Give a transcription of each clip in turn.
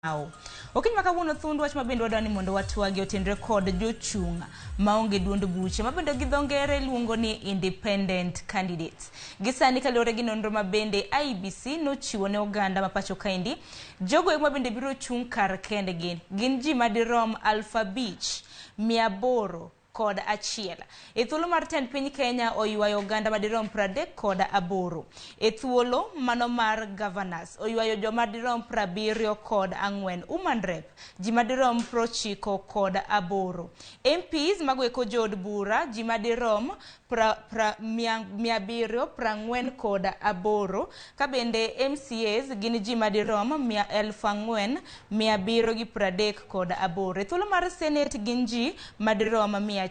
Awo. Okinyi ma kawuono thuond wach ma bende wadwa ni mondo watwagi otenre kod jochung' maonge duond buche ma bende gi dho ngere luongo ni independent candidates. Gi sani kaluwore gi nonro ma bende IEBC nochiwo ne oganda ma pacho kaendi, jogo eko ma bende biro chung' kar kendgi gin ji madirom 5801. E thuolo mar tend piny Kenya oywayo oganda madirom 38. E thuolo mano mar governors oywayo joma dirom 74. Woman rep ji madirom 98. MPs mago eko jood bura ji madirom 748 ka bende MCAs gin ji madirom 4738. E thuolo mar Senate gin ji madirom 108.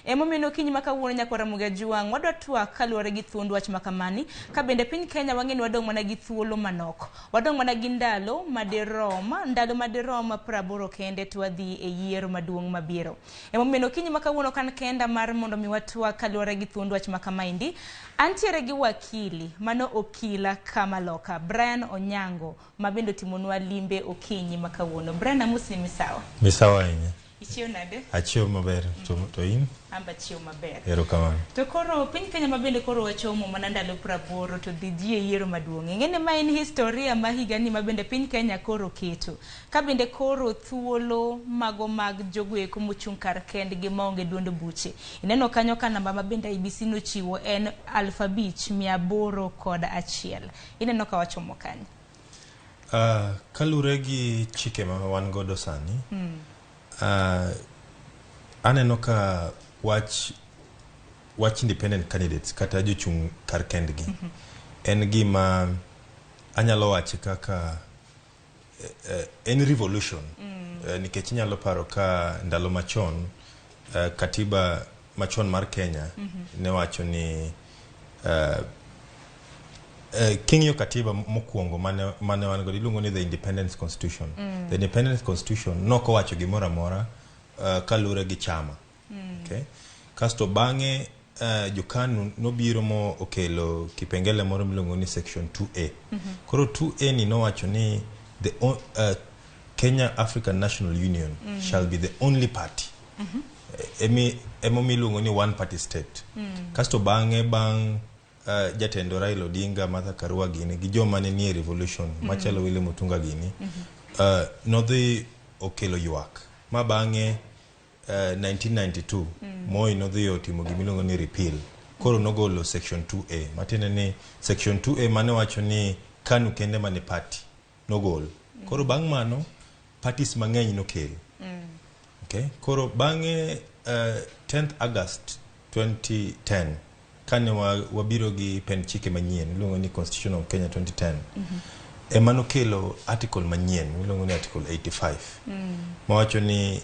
Emomiyo okinyi ma kawuono nyakwar Ramogi Ajwang' wadwa twak kaluwore gi thuond wach makamani ka bende piny Kenya wang'e ni wadong' mana gi thuolo manok. Wadong' mana gi ndalo madirom 80 kende to wadhi e yiero maduong' mabiro. Emomiyo okinyi ma kawuono kan kenda mar mondo mi watwak kaluwore gi thuond wach ma kamaendi. Antiere gi wakili mano okila Kamaloka Brian Onyango ma bende otimonwa limbe okinyi ma kawuono. Brian, amosni misawa. Misawa ahinya. Ichiew nade? Achiew maber. To in? Amba chiew maber. Erokamano. To koro piny Kenya ma bende koro wachomo mana ndalo 80 to dhi ji e yiero maduong'. Ing'e ni ma en historia ma higani ma bende piny Kenya koro keto. Ka bende koro thuolo mago mag jogo eko mochung' kar kendgi maonge duond buche. Ineno kanyo ka namba ma bende IEBC nochiwo en 5801. Ineno ka wachomo kanye? Kaluwore gi chike ma wan godo sani, aneno ka wach independent candidates kata jochung' kar kendgi en gima anyalo wache kaka en revolution nikech inyalo paro ka ndalo machon katiba machon mar Kenya ne wacho ni king'iyo katiba mokwongo mane wan godo iluongo ni the Independence Constitution. The Independence Constitution nokowacho gimoro amora kaluwore gi chama. Okay? Kasto bang'e jokanu nobiro mo okelo kipengele moro miluongo ni section 2A. Koro 2A ni nowacho ni the Kenya African National Union shall be the only party. Emomiyo iluongo ni one party state. Kasto bang'e bang' jatendo Raila Odinga, Martha Karua gini gi joma ne nie revolution machalo William Otunga gini nodhi okelo ywak ma bang'e 1992 Moi nodhi otimo gimiluongo ni repeal. Koro nogolo section 2A, matiende ni section 2A mane wacho ni KANU kende mane party nogol. Koro bang' mano parties mang'eny nokel. Okay? Koro bang'e 10th August 2010 kane wabiro gi pend chike manyien iluongo ni Constitution of Kenya 2010 ema nokelo article manyien miluongo ni article 85 mawacho ni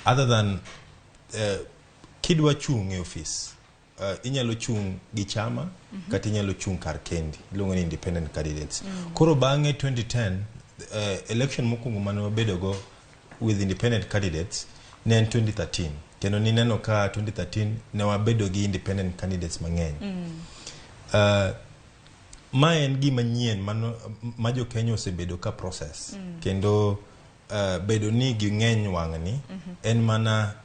other than kidwa chung' e ofis inyalo chung' gi chama kata inyalo chung' kar kendi, iluongo ni independent candidates. Koro bang'e 2010 election mokwongo mane wabedogo with independent candidates ne en 2013, kendo nineno ka 2013 ne wabedo gi independent candidates mang'eny. Ma en gima nyien ma jo Kenya osebedo ka process kendo bedo ni ging'eny wang'ni en mana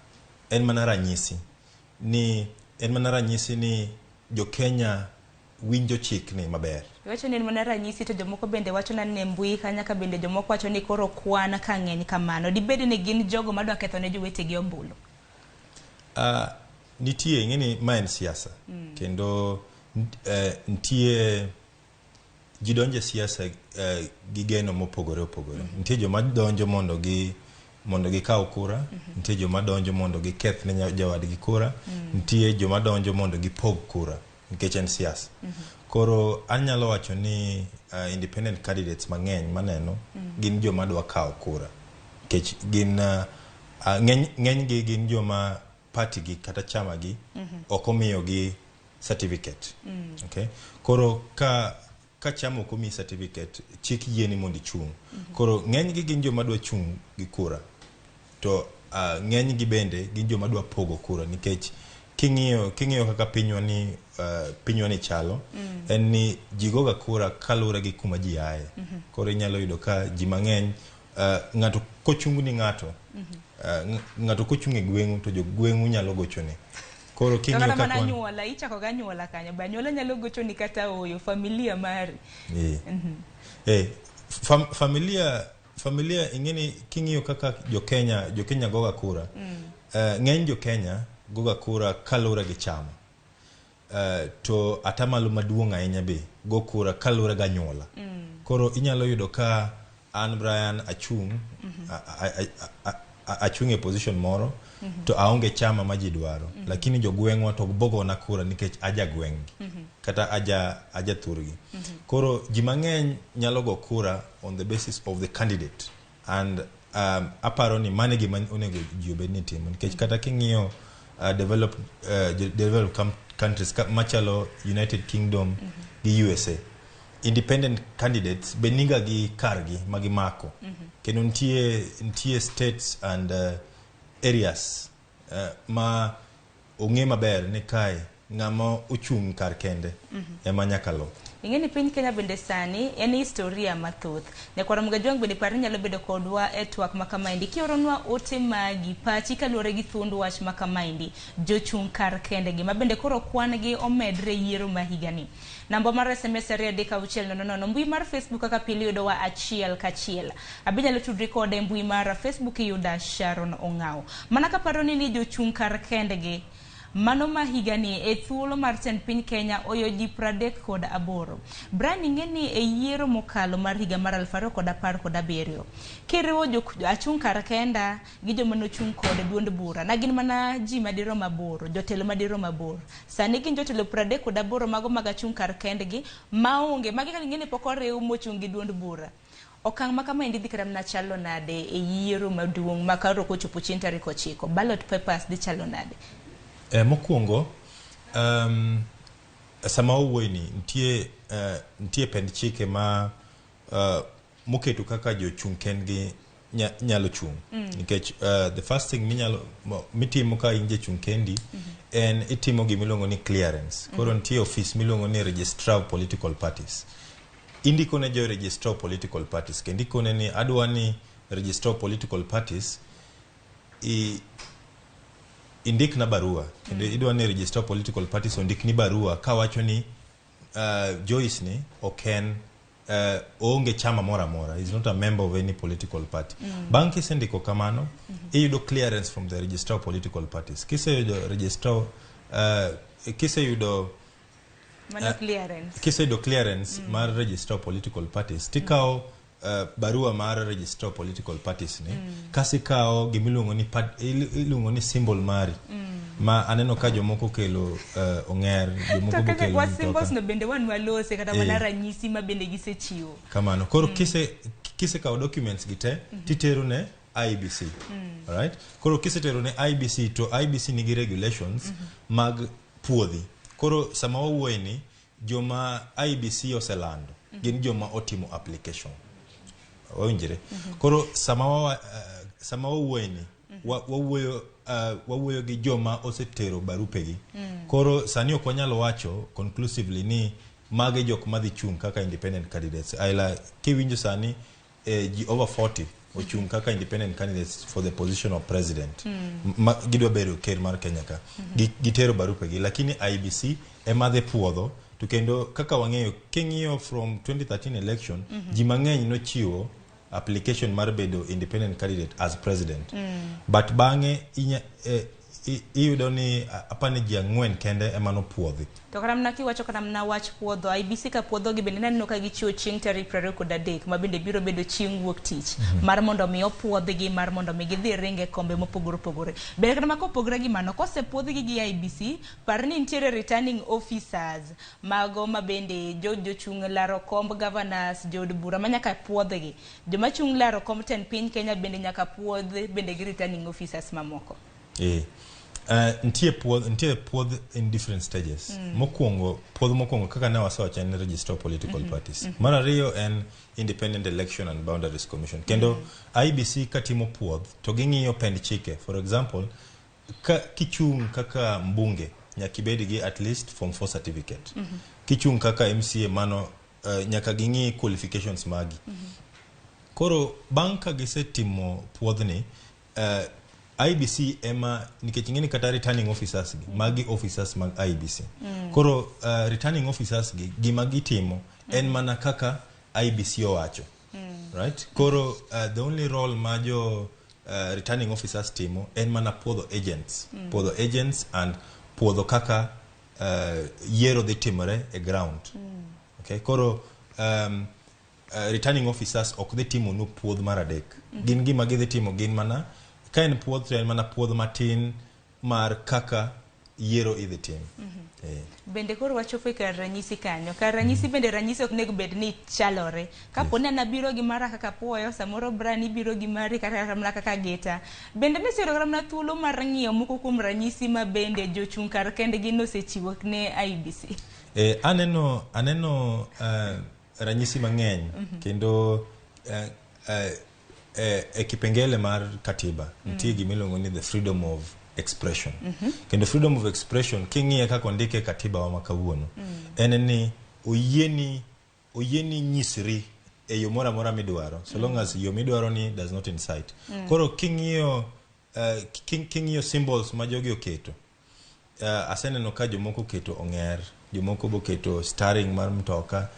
ranyisi ni jo Kenya winjo chikni maber. Iwacho ni en mana ranyisi, to jomoko bende wacho na e mbui kanya ka bende jomoko wacho ni koro kwan ka ng'eny kamano. Dibed ni gin jogo madwa ketho ne jowetegi ombulu? Nitie ing'e ni ma en siasa kendo nitie ji donjo e siasa gi geno mopogore opogore. Nitie joma donjo mondo gikaw kura, nitie joma donjo mondo giketh ne jawadgi kura, nitie joma donjo mondo gipog kura nikech en siasa. Koro anyalo wacho ni independent candidates mang'eny maneno gin joma dwa kawo kura nikech gin ng'eny gi gin joma party gi kata chama gi ok omiyogi certificate. Okay? Koro ka chama ok omiyi certificate, chik yieni mondo ichung'. Koro ng'eny gi gin joma dwa chung' gi kura to ng'eny gi bende gin joma dwa pogo kura nikech King'iyo kaka pinywa ni chalo, en ni ji goga kura kaluwore gi kuma ji aye. Koro inyalo yudo ka ji mang'eny, ng'ato kochung ni ng'ato, ng'ato kochung' e gweng'u to jogweng'u nyalo gochone. Koro To king'iyo kata mana kaka anyuola, ichako gi anyuola kanyo be anyuola nyalo gochoni kata oyo familia mari. Familia ing'eni king'iyo kaka jo Kenya goga kura, ng'eny jo Kenya goga kura kaluwore gi chama. To atamalo maduong' ahinya be go kura kaluwore gi anyuola. Koro inyalo yudo ka an Brian achung' achung' e position moro to aonge chama ma ji dwaro, lakini jogweng'wa to bogona kura nikech aja gweng'gi kata aja thurgi. Koro ji mang'eny nyalo go kura on the basis of the candidate, and aparo ni mano e gima onego ji obed ni timo, nikech kata king'iyo developed countries machalo United Kingdom gi USA, independent candidates be niga gi kargi ma gimako, kendo nitie states and areas ma ong'e maber ni kae ng'ama ochung' kar kende ema nyaka lo. Ing'e ni piny Kenya bende sani en historia mathoth. Nyakwar Mgajwang' bende par ni nyalo bedo kodwa e twak ma kamaendi. Kioronwa ote magi, pachi kaluwore gi thuond wach ma kamaendi, jochung' kar kendgi ma bende koro kwan gi omedre yiero ma higani. Namba mar SMS 23600, mbui mar Facebook kaka pile yudowa achiel kachiel. Abi nyalo tudri kode e mbui mar Facebook iyuda Sharon Ong'aw. Mana kaparo ni jochung' kar kendgi mano ma higani e thuolo mar tend piny Kenya oyo ji 38. Brian, ing'e ni e yiero mokalo mar higa mar 2017 kiriwo jo achung' kar kenda gi joma nochung' kod duond bura na gin mana ji madirom aboro, jotelo madirom aboro. Sani gin jotelo 38 mago mag achung' kar kendgi maonge magi ka ing'e ni pok oriw mochung' gi duond bura. Okang' ma kamaendi dhi kata mana chalo nade e yiero maduong' ma koro kochopo chieng' tarik 9, ballot papers dhi chalo nade? Mokwongo, sama wawuoyeni nitie pend chike ma moketo kaka jochung' kendgi nyalo chung', nikech the first thing minyalo mitimo ka in jachung' kendi en itimo gimiluongo ni clearance. Koro nitie ofis miluongo ni Registrar of Political Parties. Indiko ne jo Registrar of Political Parties kendo ikone ni adwa ni Registrar of Political Parties indikna barua, kendo idwa ni Registrar of Political Parties ondikni barua kawacho ni Joyce ni ok en, oonge chama moro amora, is not a member of any political party. Bang' kisendiko kamano, iyudo clearance from the Registrar of Political Parties. Kiseyudo registrar, kiseyudo Mano clearance. Kiseyudo clearance mar Registrar of Political Parties, tikawo barua mar Registrar of Political Parties ni, kasi ikawo gimiluongo ni iluongo ni symbol mari, ma aneno ka jomoko okelo ong'er, jomoko To kaka bokelo kwa mtoka. Symbols no bende wan walose kata mana ranyisi ma bende gisechiwo. Kamano. Koro kisekawo documents gi te, titero ne IEBC. Alright, koro kisetero ne IEBC, to IEBC nigi regulations mag puodhi. Koro sama wawuoye ni joma IEBC oselando gin joma otimo application, wawinjre? Koro sama wawuoye ni wawuoyo gi joma osetero barupegi. Koro sani ok wanyal wacho conclusively ni mage jok madhi chung' kaka independent candidates. Aila kiwinjo sani, ji over 40 ochung' kaka independent candidates for the position of president. Gidwa bedo ker mar Kenya ka. Gitero barupegi, lakini IEBC ema dhi puodho. To kendo kaka wang'eyo, king'iyo from 2013 election, ji mang'eny nochiwo application mar bedo independent candidate as president, but bang'e iyudo ni apani ji ang'wen kende ema nopuodhi. To kata mana kiwacho kata mana wach puodho IEBC ka puodhogi bende naneno ka gichiwo chieng' tarik 23 ma bende biro bedo chieng' wuok tich mar mondo mi opuodhgi, mar mondo mi gidhi ringe kombe mopogore opogore. Bende kata ma kopogore gi mano, kosepuodhgi gi IEBC, par ni nitiere returning officers mago ma bende jo jochung' laro komb governors, jood bura ma nyaka puodhgi, joma chung' laro komb tend piny Kenya bende nyaka puodh bende gi returning officers mamoko. Nitie puodh in different stages. Mokwongo, puodh mokwongo kaka ne wasewacho en Registrar of Political Parties. Mar ariyo en Independent Election and Boundaries Commission. Kendo IEBC katimo puodh to ging'iyo pend chike. For example, Ka kichung' kaka mbunge nyaka ibed gi at least form 4 certificate. Kichung' kaka MCA mano nyaka ging'i qualifications magi. Koro bang' ka gisetimo puodhni, IEBC ema, nikech ing'eni kata returning officers gi, magi officers mag IEBC. Koro returning officers gi, gima gitimo en mana kaka IEBC owacho. Right? Koro the only role ma jo returning officers timo en mana puodho agents. Puodho agents and puodho kaka yiero dhi timore e ground. Okay? Koro returning officers ok dhi timo nu puodh mar adek. Gin gima gidhi timo gin mana, ka en puodh to en mana puodh matin mar kaka yiero idhi tim. Bende koro wachopo e kar ranyisi kanyo. Kar ranyisi bende ranyisi ok nego bed ni chalore. Kapo ni an abiro gi mara kaka apuoyo, samoro Brian ibiro gi mari kata mana kaka gita. Bende niseyudo kata mana thuolo mar ng'iyo moko kuom ranyisi ma bende jochung' kar kendgi nosechiwo ne IEBC? Aneno ranyisi mang'eny kendo e kipengele mar katiba nitie gima iluongo ni the freedom of expression. Kendo freedom of expression king'iye kaka ondike e katiba wa ma kawuono, en ni oyieni nyisri e yo moro amora midwaro, so long as yo midwaro ni does not incite. Koro king'iyo symbols ma jogi oketo, aseneno ka jomoko oketo ong'er, jomoko boketo steering mar mtoka,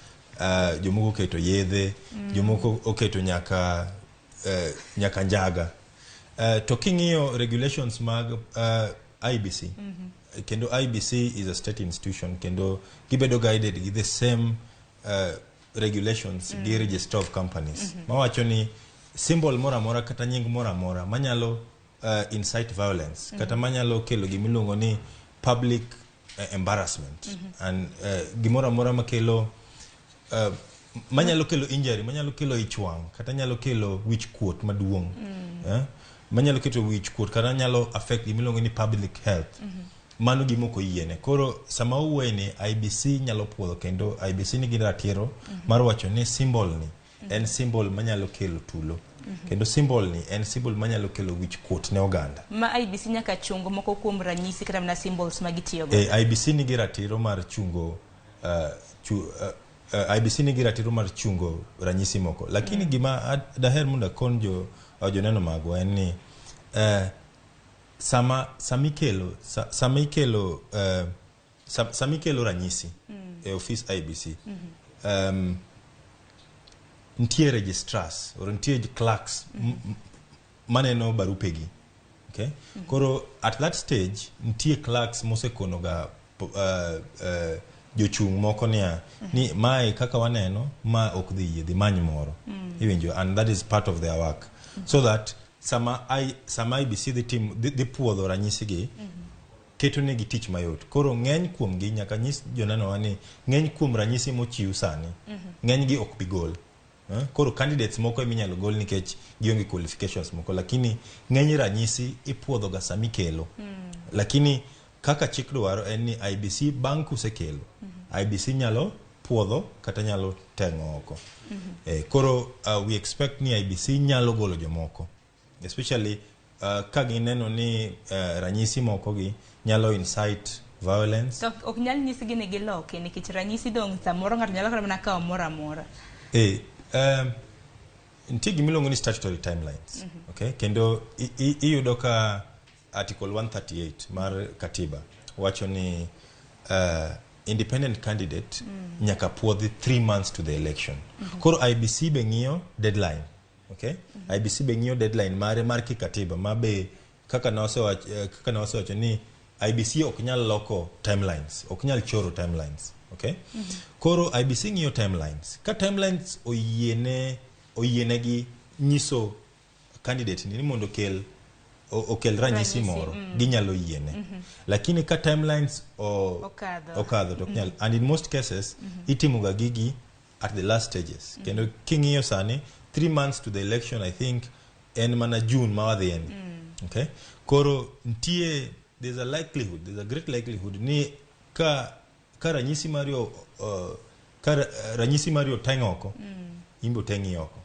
jomoko oketo yedhe, jomoko oketo nyaka njaga. To king'iyo regulations mag IEBC, kendo IEBC is a state institution, kendo gibedo guided gi the same regulations gi registrar of companies, mawacho ni symbol moro amora kata nying moro amora manyalo incite violence kata manyalo kelo gimiluongo ni public embarrassment and gimoro amora makelo manyalo kelo injury, manyalo kelo ich wang' kata nyalo kelo wich kuot maduong', manyalo keto wich kuot kata nyalo affect gimiluongo ni public health, mano gima ok oyiene. Koro sama owuoye ni IEBC nyalo puodho, kendo IEBC nigi ratiro mar wacho ni symbol ni en symbol manyalo kelo tulo, kendo symbol ni en symbol manyalo kelo wich kuot ne oganda. Ma IEBC nyaka chung moko kuom ranyisi kata mana symbols ma gitiyogo. IEBC nigi ratiro mar chungo IEBC nigi ratiro mar chungo ranyisi moko, lakini gima daher mondo akon joneno magwa en ni sama ikelo ranyisi e ofis IEBC, nitie registrars or nitie clerks maneno barupegi, okay? Koro at that stage nitie clerks mosekono ga jochung' moko niya ni mae kaka waneno ma ok dhi yie, dhi many moro. Iwinjo? And that is part of their work, so that sama IEBC dhi puodho ranyisi gi, keto negi tich mayot. Koro ng'eny kuomgi, nyaka nyis jonenowa ni ng'eny kuom ranyisi mochiw sani, ng'eny gi ok bi gol. Koro candidates moko ema inyalo gol nikech gionge qualifications moko, lakini ng'eny ranyisi ipuodho ga sama ikelo. Lakini kaka chik dwaro en ni IEBC bang' kusekelo, IEBC nyalo puodho kata nyalo teng'o oko. Koro we expect ni IEBC nyalo golo jomoko, especially ka gineno ni ranyisi moko gi nyalo incite violence. To ok nyal nyisgi ni giloki nikech ranyisi dong' samoro ng'ato nyalo kata mana kawo moro amora. Nitie gimiluongo ni statutory timelines, okay? Kendo iyudo ka article 138 mar katiba wacho ni independent candidate nyaka puodhi 3 months to the election. Koro IEBC be ng'iyo deadline, okay? IEBC be ng'iyo deadline mare mar kikatiba, ma be kaka nawasewacho ni IEBC ok nyal loko timelines, ok nyal choro timelines, okay? Koro IEBC ng'iyo timelines. Ka timelines oyienegi nyiso candidate ni mondo okel ranyisi Ranyisi, moro, ginyalo yiene. Lakini ka timelines Okadho. okadho to ok nyal. And in most cases itimo ga gigi at the last stages. Kendo king'iyo sani, 3 months to the election, I think en mana June ma wadhiye ni. Okay? Koro nitie there's a great likelihood ni ka ranyisi mari oteng' oko, in be oteng'i oko.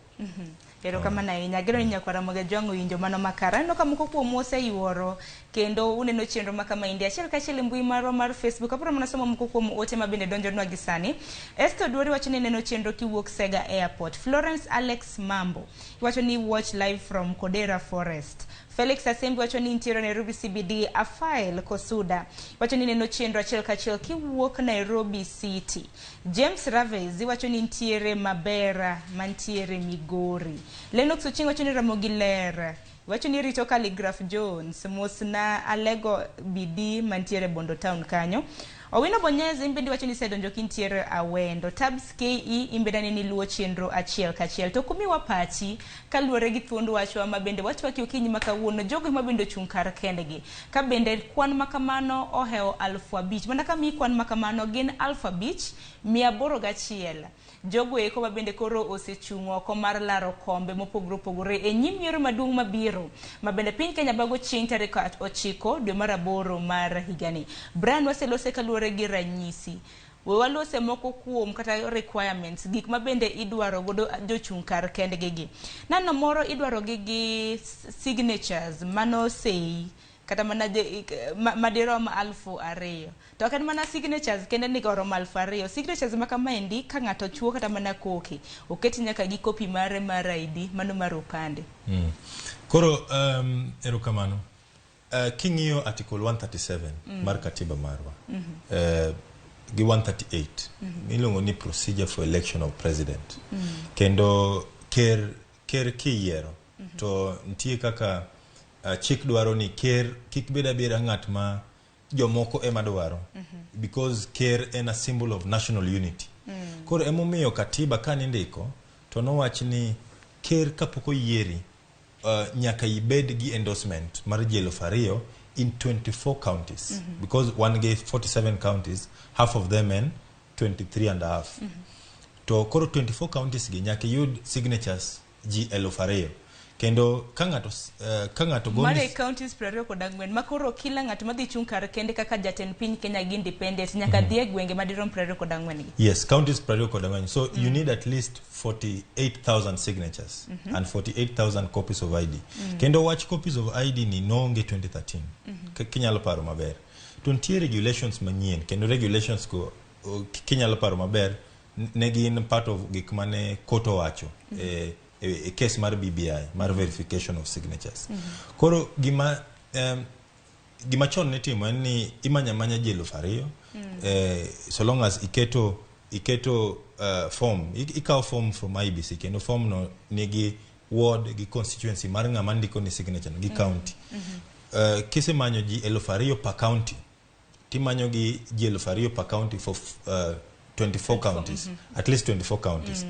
Erokamano ahinya. Ageno ni nyakwar Ramogi Ajwang' owinjo mano makare. Aneno ka moko kuomu oseyuoro kendo uneno chenro ma kamaendi achiel kachiel e mbui marwa mar Facebook. Abiro mana somo moko kuom ote ma bende donjonwa gi sani. Esther Oduori wacho ni neno chenro kiwuok Sega Airport. Florence Alex Mambo wacho ni watch live from Kodera Forest. Felix Asembi wacho ni nitiere Nairobi CBD. Afael Kosuda wacho ni neno chenro achiel kachiel kiwuok Nairobi City. James Raves wacho ni nitiere Mabera mantiere Migori. Lennox Ochieng wacho ni Ramogi ler. Wacho ni rito Calligraph Jones. Mosna Alego BD mantiere Bondo Town kanyo. Owino Bonyezi imbe wacho ni sedonjo kintiere Awendo. Tabs KE imbe dani ni luwo chenro achiel kachiel. To kumiwa pachi kaluwore gi thuond wachwa ma bende watwaki okinyi ma kawuono, jogo ma bende ochung' kar kendgi. Ka bende kwan ma kamano ohewo 5,000. Mana ka mi kwan ma kamano gin 5,801. Jogo eko ma bende koro osechung' oko mar laro kombe mopogore opogore e nyim yiero maduong' mabiro ma bende piny Kenya bago chieng' tarik 9 dwe mar 8 mar higani. Brian, waselose kaluwore gi ranyisi. We walose moko kuom kata requirements, gik ma bende idwaro godo jochung' kar kendgi gi. Nano moro idwaro gi signatures mano sei kata mana madirom 2,000. To ok en mana signatures kende ni oromo 2,000. Signatures ma kamaendi ka ng'ato chuo kata mana koke, oket nyaka gi kopi mare mar ID, mano mar opande. Koro erokamano. King'iyo article 137 mar katiba marwa gi 138 miluongo ni procedure for election of president. Kendo ker kiyiero to nitie kaka chik dwaro ni ker kik bed abeda ng'at ma jomoko ema dwaro, because ker en a symbol of national unity. Koro emomiyo katiba kanindiko to nowach ni ker kapok oyieri nyaka ibed gi endorsement mar ji 2,000 in 24 counties, because wan gi 47 counties, half of them en 23 and a half. To koro 24 counties gi nyaka iyud signatures ji 2,000. Kendo ka ng'ato goni Mano e counties 24 ma koro kila ng'at madhi chung' kar kende kaka jatend piny Kenya gi independent nyaka dhi e gwenge madirom 24 gi. Yes, counties 24. So you need at least 48,000 signatures and 48,000 copies of ID. Kendo wach copies of ID ni noonge 2013. Kinyalo paro maber. To nitie regulations manyien kendo regulations go kinyalo paro maber ne gin part of gik mane court owacho e case mar BBI mar verification of signatures. Koro gima chon nitimo en ni imanyo amanya ji 2,000 so long as iketo form, ikawo form from IEBC kendo form no nigi ward gi constituency mar ng'ama ndiko ni signature no gi county. Kisemanyo ji 2,000 per county, timanyo gi ji 2,000 per county for 24 counties, at least 24 counties.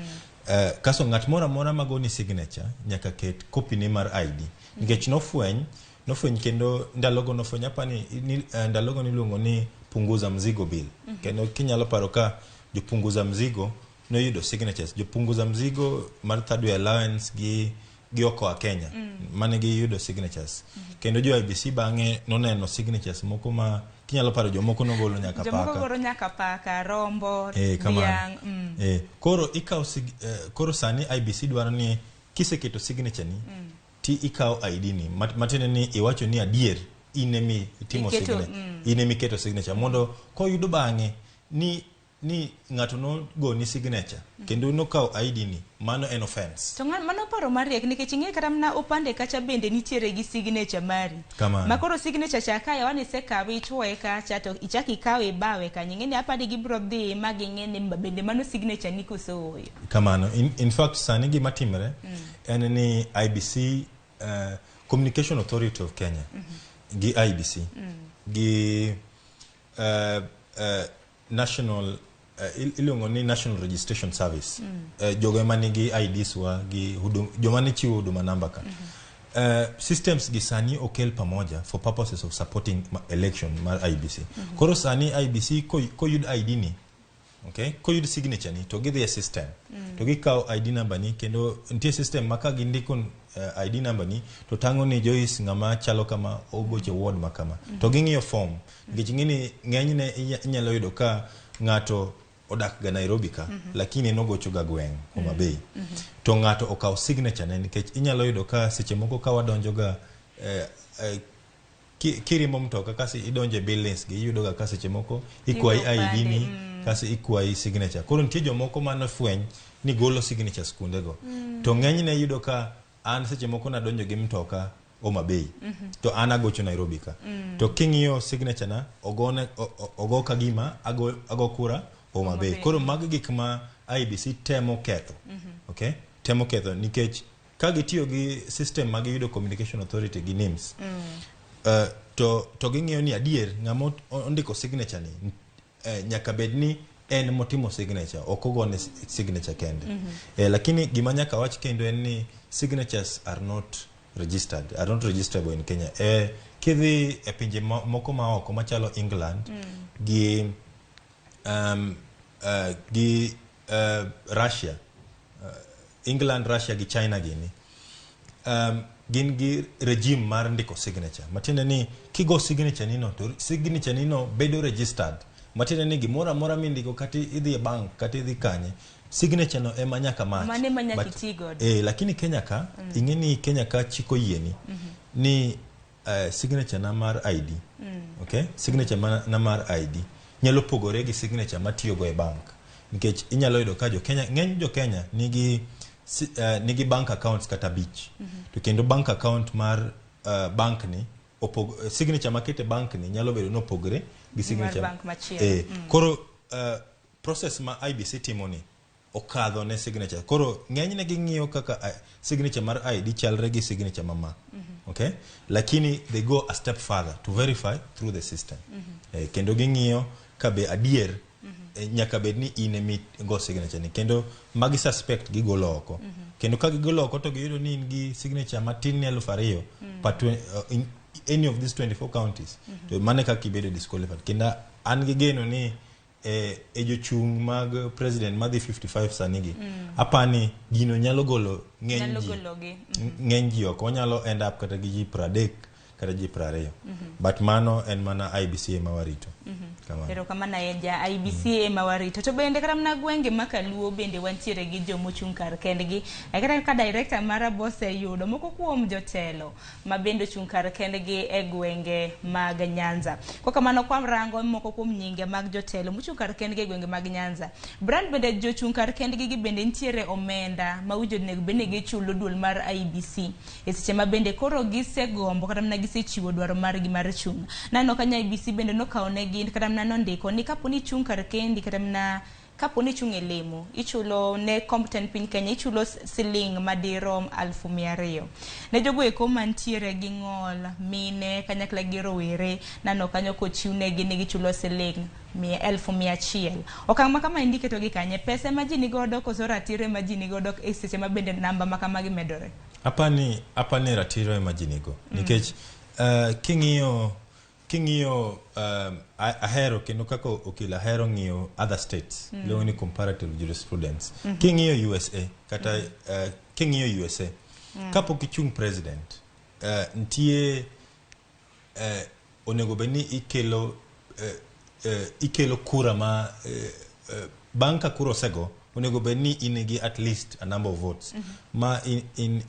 Kaso ng'at moro amora magoni signature nyaka ket copy ne mar ID nikech nofweny kendo ndalogo nofweny apani ni, ndalogo niluongo ni punguza mzigo bill. Kendo kinyalo paro ka jopunguza mzigo noyudo signatures, jopunguza mzigo mar third way allowance gi Okoa Kenya mane giyudo signatures, kendo jo IEBC bang'e noneno signatures moko ma kinyalo paro jomoko nogolo nyaka Jomoko paka. Goro nyaka paka, rombo, Kamano. dhiang'. Koro ikawo koro sani IEBC dwaro ni kiseketo signature ni ti ikawo ID ni matiende ni iwacho ni adier in emi itimo signature, in emi iketo signature mondo koyudo bang'e ni ng'ato nogoni signature kendo nokawo ID ni, mano en offense. To mano paro mariek nikech ing'e kata mana opande kacha bende nitiere gi signature mari. Kamano. Ma koro signature cha ka yawa ni isekawe ichuoye kacha to ichak ikawe ibawe kanyo, ing'e ni apani gibiro dhi ma ging'e ni bende mano signature ni koso ooyo. Kamano. In fact sani gima timre en ni IEBC, Communication Authority of Kenya gi IEBC gi National iluongo ni National Registration Service, jogo ema nigi IDs wa gi joma ne chiwo huduma namba ka, systems gi sani okel pamoja for purposes of supporting election mar IEBC. Koro sani IEBC koyud ID ni, okay, koyud signature ni to gidhi e system to gikawo ID number ni, kendo nitie system ma ka gindiko ID number ni to tang'o ni Joyce ng'ama chalo kama ogocho ward ma kama, to ging'iyo form nikech ing'e ni ng'enyne inyalo yudo ka ng'ato odak ga Nairobi ka, lakini en ogocho ga gweng' Homa Bay. To ng'ato okawo signature ne, nikech inyalo yudo ka seche moko ka wadonjo ga kiriembo mtoka kasi idonjo e buildings gi, iyudo ga ka seche moko ikwayi Iyudo ID opande, ni, kasi ikwayi signature. Koro nitie jomoko manofweny ni golo signatures kuondego. To ng'enyne iyudo ka an seche moko nadonjo gi mtoka Homa Bay, to an agocho Nairobi ka. To king'iyo signature na, ogone, ogo ka gima ago kura Homa Bay. Bay. Koro magi gik ma IEBC temo ketho. Okay? Temo ketho nikech ka gitiyo gi system ma giyudo Communication Authority gi NIMS, to ging'iyo ni adier ng'ama ondiko signature ni, nyaka bed ni en motimo signature, ok ogone signature kende. Lakini gima nyaka wach kendo en ni signatures are not registered, are not registerable in Kenya. Kidhi e pinje moko ma oko machalo England gi Russia, England, Russia gi China gini, gin gi regime mar ndiko signature, matiende ni kigo signature nino to signature nino bedo registered, matiende ni gimoro amora mindiko, kata idhi e bank kata idhi kanye, signature no ema nyaka match. Mano ema nyaka iti godo. Lakini Kenya ka, ing'e ni Kenya ka chik oyieni ni signature na mar ID, okay, signature na mar ID nyalo pogore gi signature matiyogo e bank, nikech inyalo yudo ka jo Kenya ng'eny, jo Kenya nigi bank accounts kata 5, to kendo bank account mar bank ni signature makete bank ni nyalo bedo ni opogore gi signature bank machielo. Koro process ma IEBC timo ni okadho ne signature. Koro ng'enyne ging'iyo kaka signature mar ID chalre gi signature mama, okay, lakini they go a step further to verify through the system. Kendo ging'iyo ka be adier nyaka bed ni in emi go signature ni, kendo magi suspect gigolo oko. Kendo ka gigolo oko to giyudo ni in gi signature matin ni 2000 in any of these 24 counties, to mano e kaka ibedo disqualified. Kendo an gi geno ni e jochung' mag president madhi 55 sani gi, apani gino nyalo golo ng'eny Nyalo ji gologi. Ng'eny ji oko, wanyalo end up kata gi ji 30 kata ji 20, but mano en mana IEBC ema warito. Kamano. Erokamano ahinya. IEBC ema warito. To bende kata mana gwenge ma kaluo bende wantiere gi jomochung' kar kendgi. Kata ka director mara boseyudo moko kuom jotelo ma bende ochung' kar kendgi e gwenge mag Nyanza. Kokamano kwarango moko kuom nyinge mag jotelo mochung' kar kendgi e gwenge mag Nyanza. Brand bende jochung' kar kendgi gi bende nitiere omenda ma winjo onego bed ni gichulo duol mar IEBC e seche ma bende koro gisegombo kata mana gisechiwo dwaro margi mar chung'. Naneno kanyo IEBC bende nokawo negi kata mana nondiko ni kapo ni ichung' kar kendi, kata mana kapo ni ichung' e lemo, ichulo ne komb tend piny Kenya, ichulo siling madirom 200,000. Ne jogo eko mantiere gi ng'ol, mine kanyakla gi rowere, naneno kanyo kochiw negi ni gichulo siling 100,000. Okang' ma kama endi iketo gi kanye? Pesa ema ji nigodo koso ratiro ema ji nigodo e seche ma bende namba ma kamagi medore? Apani ratiro ema ji nigo, nikech king'iyo ahero kendo kaka okil ahero ng'iyo other states, iluongo ni comparative jurisprudence. King'iyo USA kata king'iyo USA, kapok ichung president, nitie onego bed ni ikelo kura ma bang' ka kura osego, onego bed ni in gi at least a number of votes ma in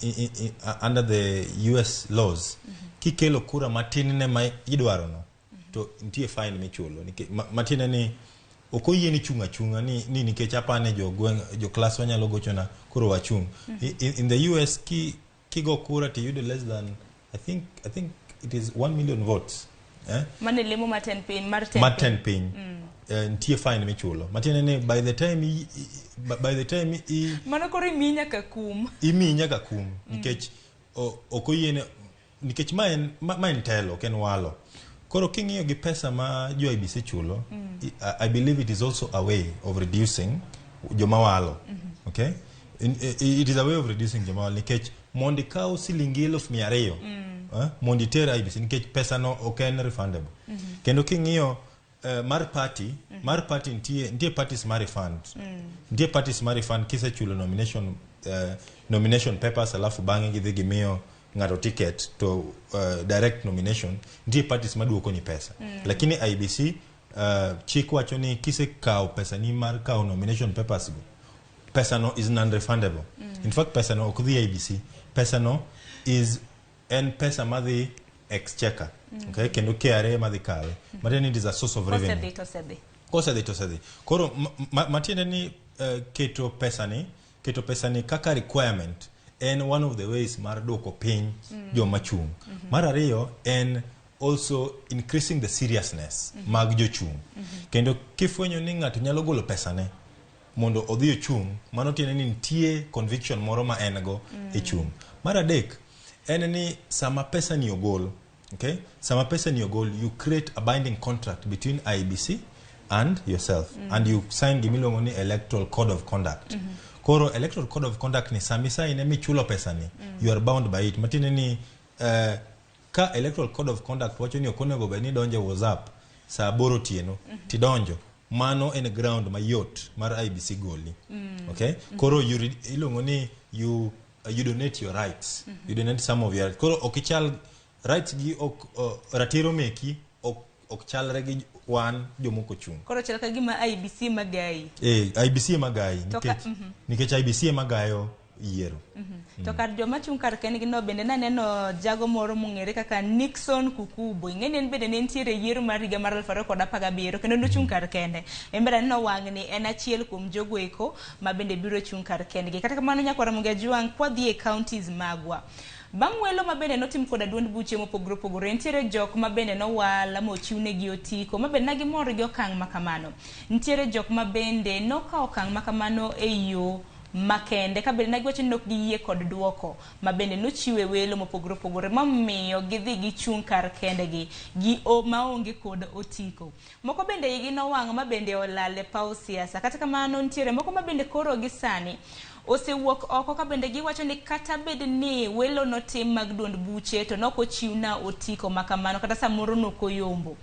under the US laws. Kikelo kura matin ne ma idwaro no, to nitie fine michulo. Matiende ni ok oyieni chung' achung'a ni nikech apani jo gweng' jo class wanyalo gochona koro wachung'. In the US kigo kura tiyudo less than I think it is 1 million votes, eh? Mano e lemo mar tend piny mar tend Mar tend piny. Nitie fine michulo, matiende ni by the time i, Mano koro imiyi nyaka kum. Imiyi nyaka kum, nikech ok oyiene, nikech ma en telo, ok en walo. Koro king'iyo gi pesa ma jo IEBC chulo, I believe it is also a way of reducing joma walo. Okay, it is a way of reducing joma walo, nikech mondo ikaw silingi 200,000, mondo iter IEBC, nikech pesa no ok en refundable. Kendo king'iyo mar party, nitie parties ma refund, nitie parties ma refund kisechulo nomination papers, alafu bang'e gidhi gimiyo ng'ato ticket to direct nomination, nitie parties maduoko ni pesa. Lakini IEBC Chik wacho ni kisekawo pesani mar kawo nomination papers go, pesano is non-refundable. In fact, pesano ok dhi IEBC. Pesano is en pesa madhi exchequer. Okay? Kendo KRA madhi kawe. Matiende ni it is a source of revenue. Kosedhi to osedhi. Kosedhi to osedhi. Koro matiende ni keto pesani kaka requirement en one of the ways mar duoko piny joma chung'. Mar ariyo en also increasing the seriousness mag jochung'. Kendo kifwenyo ni ng'ato nyalo golo pesane mondo odhi ochung', mano tiende ni nitie conviction moro ma en go e chung'. Mar adek en ni sama pesa ni ogol, okay? Sama pesa ni ogol, you create a binding contract between IEBC and yourself and you sign gimiluongo ni electoral code of conduct. Koro electoral code of conduct ni sami sign michulo pesa ni, you are bound by it. Matiende ni ka electoral code of conduct wacho ni ok onego bed ni idonjo e WhatsApp saa 8 otieno, tidonjo, mano en ground mayot mar IEBC goli. Okay? Koro you iluongo ni you donate your rights. You donate some of your rights. Koro ok ichal rights gi ok ratiro meki ok chalre gi wan jomoko chung'. Koro chal ka gima IEBC magayi. IEBC ema gayi To nikech IEBC ema gayo yiero. To kar joma chung' kar kendgi no bende naneno jago moro mong'ere kaka Nixon Kukubo. Ing'e ni en bende ne nitiere yiero mar higa mar 2017 kendo nochung' kar kende. En bende aneno wang'ni en achiel kuom jogo eko ma bende biro chung' kar kendgi. Kata kamano nyakwar Ramogi Ajwang', kwadhi e counties magwa. Bang' welo ma bende notim koda duond buche mopogore opogore, nitiere jok ma bende nowal mochiwnegi otiko ma bende ne gimor gi okang' ma kamano. Nitiere jok ma bende nokawo okang' ma kamano e yo makende ka bende ne giwacho ni ok giyie kod duoko ma bende nochiwe welo mopogore opogore mamiyo gidhi gichung' kar kendgi gi maonge kod otiko. Moko bende igi nowang' ma bende olal e paw siasa. Kata kamano nitiere moko ma bende koro gi sani osewuok oko ka bende giwacho ni kata bed ni welo notim mag duond buche to nok ochiwna otiko ma kamano kata samoro nok oyombo.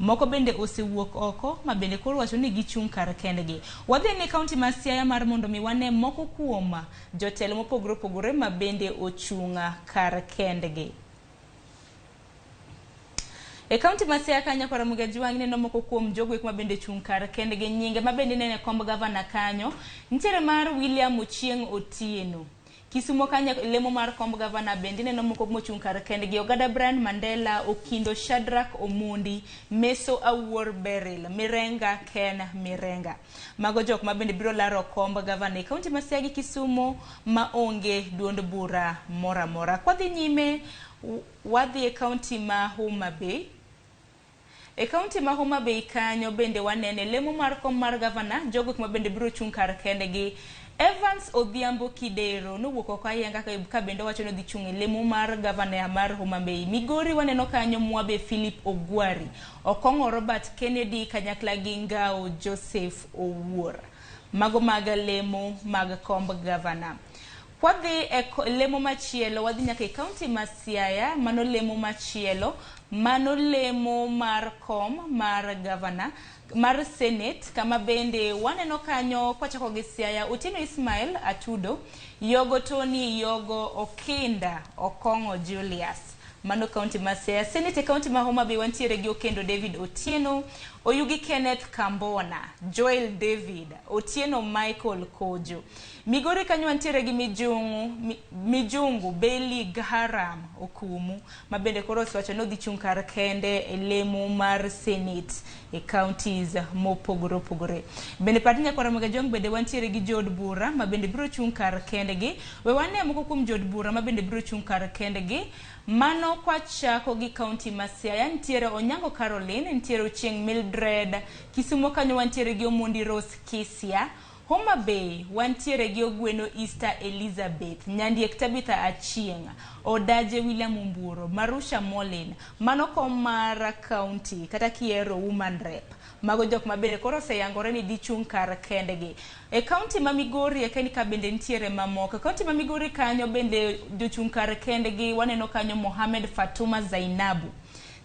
Moko bende osewuok oko ma bende koro wacho ni gichung' kar kendgi. Wadhi ne kaunti ma Siaya mar mondo mi wane moko kuom jotelo mopogore opogore ma bende ochung' kar kendgi. E kaunti ma Siaya kanyo nyakwar Ramogi Ajwang' ineno moko kuom jogo eko ma bende chung' kar kendgi. Nyinge ma bende ineno e komb gavana kanyo nitiere mar William Ochieng' Otieno. Kisumo kanyo lemo mar komb gavana bende ineno moko mochung' kar kendgi. Ogada Brian Mandela, Okindo Shadrack Omondi, Meso Awuor Beryl, Mirenga Ken Mirenga. Mago jok ma bende biro laro komb gavana e kaunti ma Siaya gi Kisumo ma onge duond bura moro amora. Kwadhi nyime, wadhi e kaunti ma Homa Bay. E kaunti ma Homa Bay kanyo bende wanene lemo mar kom mar gavana, jogo ma bende biro chung' kar kendgi. Evans Odhiambo Kidero nowuok oko ayanga ka bende owacho ni odhi chung' e lemo mar gavana mar Homa Bay. Migori waneno kanyo Mwabe Philip Ogwari, Okong'o Robert Kennedy kanyakla gi Ngao Joseph Owuor. Mago mag lemo mag komb gavana. Kwadhi e lemo machielo, wadhi nyaka e kaunti ma Siaya, mano lemo machielo, mano lemo mar kom mar gavana mar Senate, kama bende waneno kanyo kwachako gi Siaya, Otieno Ismail Atudo, Yogo Tony Yogo Okinda Okong'o Julius. Mano kaunti ma Siaya. Senate e kaunti ma Homa Bay wantiere gi Okendo David Otieno, Oyugi Kenneth Kambona, Joel David, Otieno Michael Kojo. Migori kanyo wantiere gi Mijungu Bailey Gaharam Okumu, ma bende koro osewacho ni odhi chung' kar kende e lemo mar Senate e counties mopogore opogore. Bende par ni nyakwar Ramogi Ajwang' bende wantiere gi jood bura ma bende biro chung' kar kendgi. We wane moko kuom jood bura ma bende biro chung' kar kendgi. Mano kwachako gi kaunti ma Siaya, nitiere Onyango Caroline, nitiere Ochieng' Mildred, Kisumo kanyo wantiere gi Omondi Rose Kisia, Homa Bay wantiere gi Ogweno Easter Elizabeth, Nyandiek Tabitha Achieng', Odaje William Omburo, Marusha Molin, mano kom mar kaunti kata kiero woman rep. Mago jok ma bende koro oseyangore ni gichung' kar kendgi. E kaunti ma Migori eka ni ka bende nitiere mamoko. E kaunti ma Migori kanyo bende jochung' kar kendgi waneno kanyo Mohamed Fatuma Zainabu,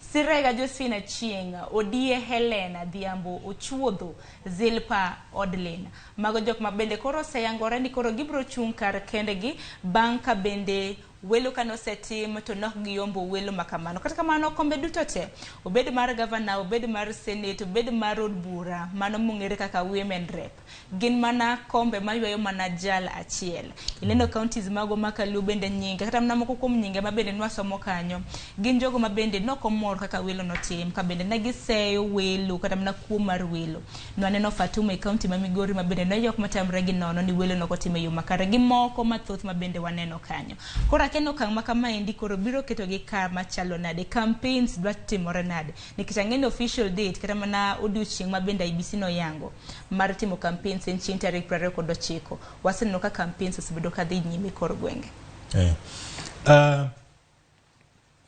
Sirega Josephine Achieng', Odie Helen Adhiambo, Ochuodho Zilpa Odlin. Mago jok ma bende koro oseyangore ni koro gibiro chung' kar kendgi bang' ka bende Welo kane osetim to nok giyombo welo ma kamano. Kata kamano kombe duto te, obed mar gavana, obed mar senate, obed mar od bura, mano mong'ere kaka women rep, gin mana kombe maywayo mana jal achiel. Ineno counties mago ma Kaluo bende nyinge, kata mana moko kuom nyinge ma bende nwasomo kanyo, gin jogo ma bende nok omor kaka welo notim, ka bende ne giseyo welo kata mana kuo mar welo. Nwaneno Fatuma e county ma Migori ma bende noywak matamre gi nono ni welo nokotim e yo makare gi moko mathoth ma bende waneno kanyo. Koro akia ni okang' ma kamaendi koro biro ketogi kama chalo nade, campaigns dwa timore nade, nikech ang'e ni official date kata mana odiochieng' ma bende IEBC noyango mar timo campaigns en chieng' tarik 29. Waseneno ka campaigns osebedo ka dhi nyime kor gwenge.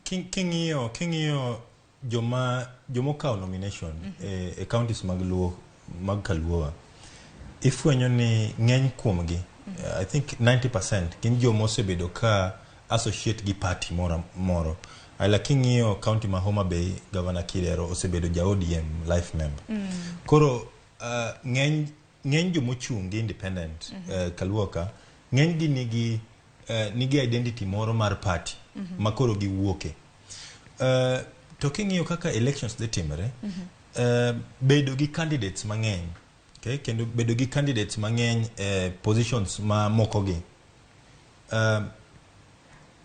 King'iyo joma okawo nomination e counties mag Luo mag Kaluowa, ifwenyo ni ng'eny kuomgi, I think 90% gin joma osebedo ka associate gi party moro moro. Aila king'iyo county ma Homa Bay, Governor Kidero osebedo ja ODM life member. Koro ng'eny jomochung' gi independent Kaluo ka, ng'eny gi nigi identity moro mar party ma koro giwuoke. To king'iyo kaka elections dhi timore, bedo gi candidates mang'eny, okay? Kendo bedo gi candidates mang'eny e positions ma moko gi,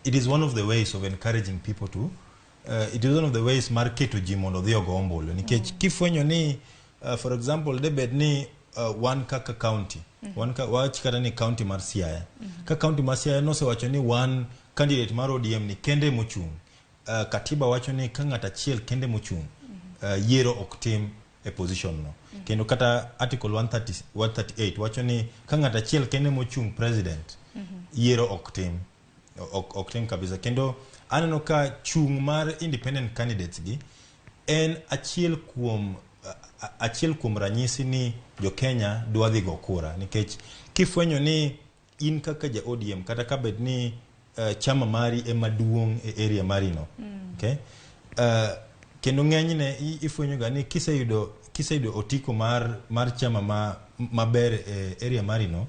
it is one of the ways of encouraging people to it is one of the ways mar keto ji mondo odhi ogo ombulu, nikech kifwenyo ni for example debed ni wan kaka county, wan ka, wach kata ni county mar Siaya, ka county mar Siaya nosewacho ni wan candidate mar ODM ni kende mochung', katiba wacho ni ka ng'at achiel kende mochung', yiero ok tim e position no. Kendo kata article 130, 138 wacho ni ka ng'at achiel kende mochung' president, yiero ok tim, ok tim kabisa. Kendo aneno ka chung' mar independent candidates gi en achiel kuom ranyisi ni jo Kenya dwa dhi go kura, nikech kifwenyo ni in kaka ja ODM, kata ka bed ni chama mari ema duong' e area mari no, okay? Kendo ng'enyne ifwenyo ga ni kiseyudo otiko mar chama ma maber e area mari no,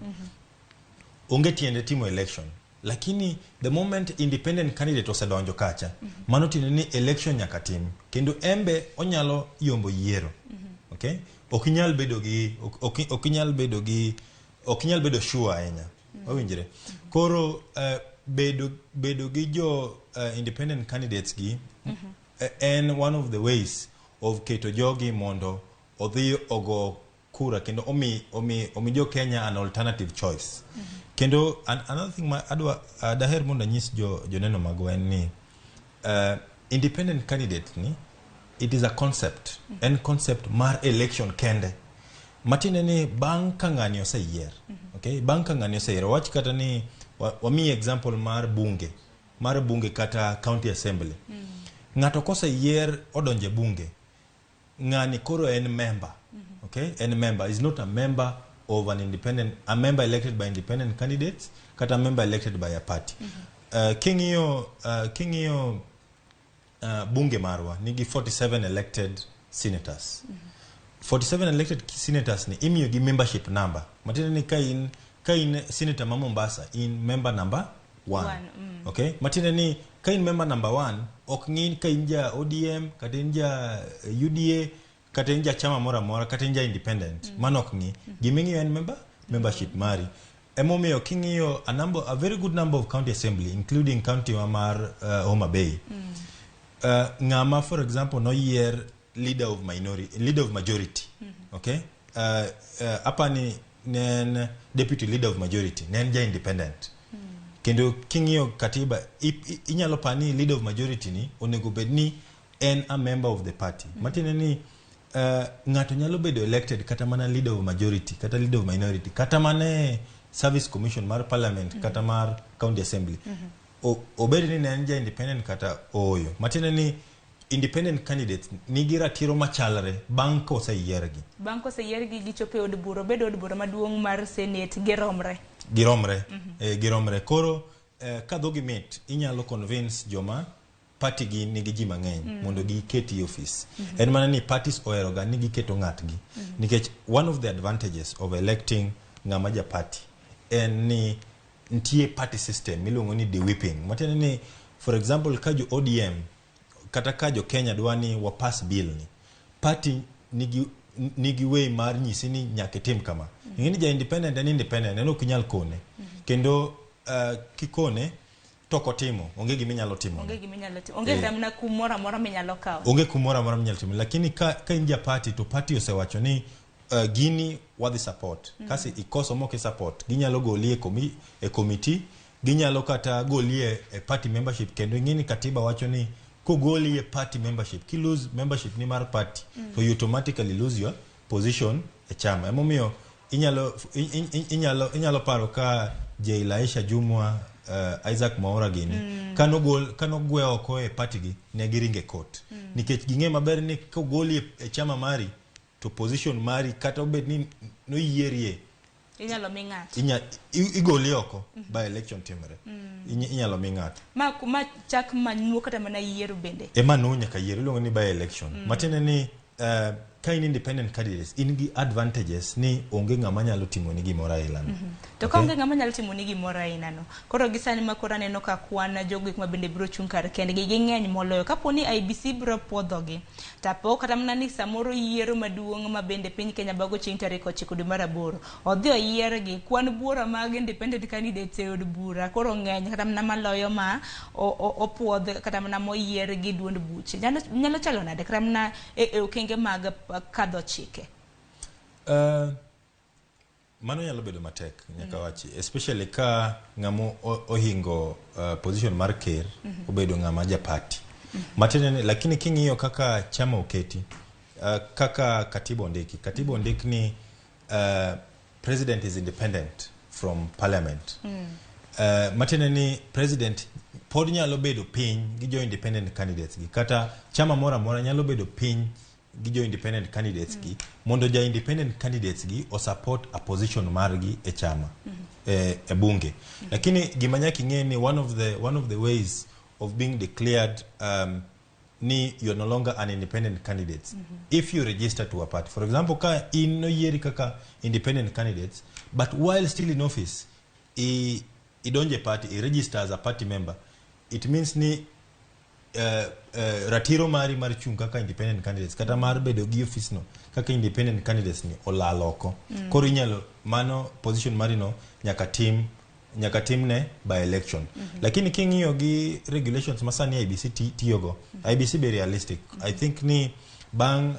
onge tiende timo election. Lakini the moment independent candidate osedonjo kacha, mano tiende ni election nyaka tim, kendo embe onyalo yombo yiero, okay? Ok inyal bedo gi, ok inyal bedo sure ahinya. Wawinjre? Koro bedo gi jo independent candidates gi en one of the ways of keto jogi mondo odhi ogo kura kendo omi jo Kenya an alternative choice. Kendo another thing ma adwa daher mondo anyis jo joneno magwa en ni independent candidate ni, it is a concept, en concept mar election kende, matiende ni bang' ka ng'ani oseyier, okay, bang' ka ng'ani oseyier, wach kata ni wamiyi example mar bunge kata county assembly, ng'ato koseyier odonjo e bunge, ng'ani koro en member, okay? En member, is not a member of an independent, a member elected by independent candidates kata a member elected by a party. King'iyo bunge marwa nigi 47 elected senators. 47 elected senators ni imiyo gi membership number, matiende ni ka in senator ma Mombasa, in member number 1. One. Okay, matiende ni ka in member number 1, ok ng'i ka in ja ODM kata in ja UDA kata in ja chama moro amora kata in ja independent, mano ok ng'i. Giming'iyo en membership mari. Emomiyo king'iyo a very good number of county assembly, including county wa mar Homa Bay, ng'ama for example noyier leader of minority, leader of majority, okay, apani ne en deputy leader of majority, ne en ja independent. Kendo king'iyo katiba, inyalo pani leader of majority ni onego bed ni en a member of the party. Matiende ni ng'ato nyalo bedo elected kata mana leader of majority kata leader of minority kata mana e service commission mar parliament kata mar county assembly, obed ni ne en ja independent kata ooyo. Matiende ni independent candidates nigi ratiro machalre bang' koseyiergi. Bang' koseyiergi gichopo e od bura, obed od bura maduong' mar senate, giromre. Giromre, giromre. Koro ka dhogi mit, inyalo convince joma party gi nigi ji mang'eny mondo giketi e office. En mana ni parties ohero ga ni giketo ng'atgi, nikech one of the advantages of electing ng'ama ja party en ni nitie party system miluongo ni de-whipping. Matiende ni, for example, ka jo ODM kata ka jo Kenya dwa ni wapass bill ni, party nigi way mar nyisi ni nyaka itim kama. Ing'e ni ja independent en independent, en ok inyal kone. Kendo kikone to ok otimo, onge gima inyalo timo. Onge gima inyalo timo, onge kata mana kum moro amora minyalo kawo. Onge kum moro amora minyalo timo. Lakini ka in ja party to party osewacho ni gini wadhi support. Kasi ikoso mok i support, ginyalo goli e committee, ginyalo kata goli e party membership. Kendo ing'e ni katiba wacho ni kogoli e party membership, ki lose membership ni mar party, to you automatically lose your position e chama. Emomiyo inyalo paro ka Jeila Aisha Jumwa, Isaac Mwaura gini, kanogwe oko e party gi, ne giringe court. Nikech ging'e maber ni kogoli e chama mari, to position mari kata obed ni noyierie, inyalo mi ng'ato. Igoli oko by election timore. Inyalo mi ng'ato. Ma chak manuo kata mana yiero bende. Ema nuo nyaka yiero, iluongo ni by election. Matiende ni ka in independent candidates, in gi advantages ni onge ng'ama nyalo timoni gimoro aila no. To ka onge ng'ama nyalo timoni gimoro aina no, koro gi sani ma koro aneno ka kwan jogo ma bende biro chung' kar kendgi ging'eny moloyo, kapo ni IEBC biro puodhogi, tapo kata mana ni samoro yiero maduong' ma bende piny Kenya bago chieng' tarik 9 dwe mar 8 odhi oyiergi, kwan buora mag independent candidates e od bura koro ng'eny kata mana maloyo ma opuodh kata mana moyier gi duond buche, nyalo chalo nade kata mana e okenge mag kadho chike? Mano nyalo bedo matek nyaka wachi, especially ka ng'ama ohingo position mar ker obedo ng'ama ja party. Matiende ni, lakini king'iyo kaka chama oketi, kaka katiba ondiki, katiba ondik ni president is independent from parliament. Matiende ni president pod nyalo bedo piny gi jo independent candidates gi, kata chama moro amora nyalo bedo piny gi jo independent candidates gi, mondo ja independent candidates gi o support a position margi e chama e bunge. Lakini gima nyaka ing'e ni one of the ways of being declared ni you're no longer an independent candidate, if you register to a party. For example, ka in noyieri kaka independent candidates, but while still in office idonje party, i register as a party member, it means ni ratiro mari mar chung' kaka independent candidates kata mar bedo gi office no kaka independent candidates ni olal oko. Koro inyalo mano position mari no nyaka timne by election. Lakini king'iyo gi regulations ma sani IEBC tiyogo, IEBC be realistic. I think ni bang'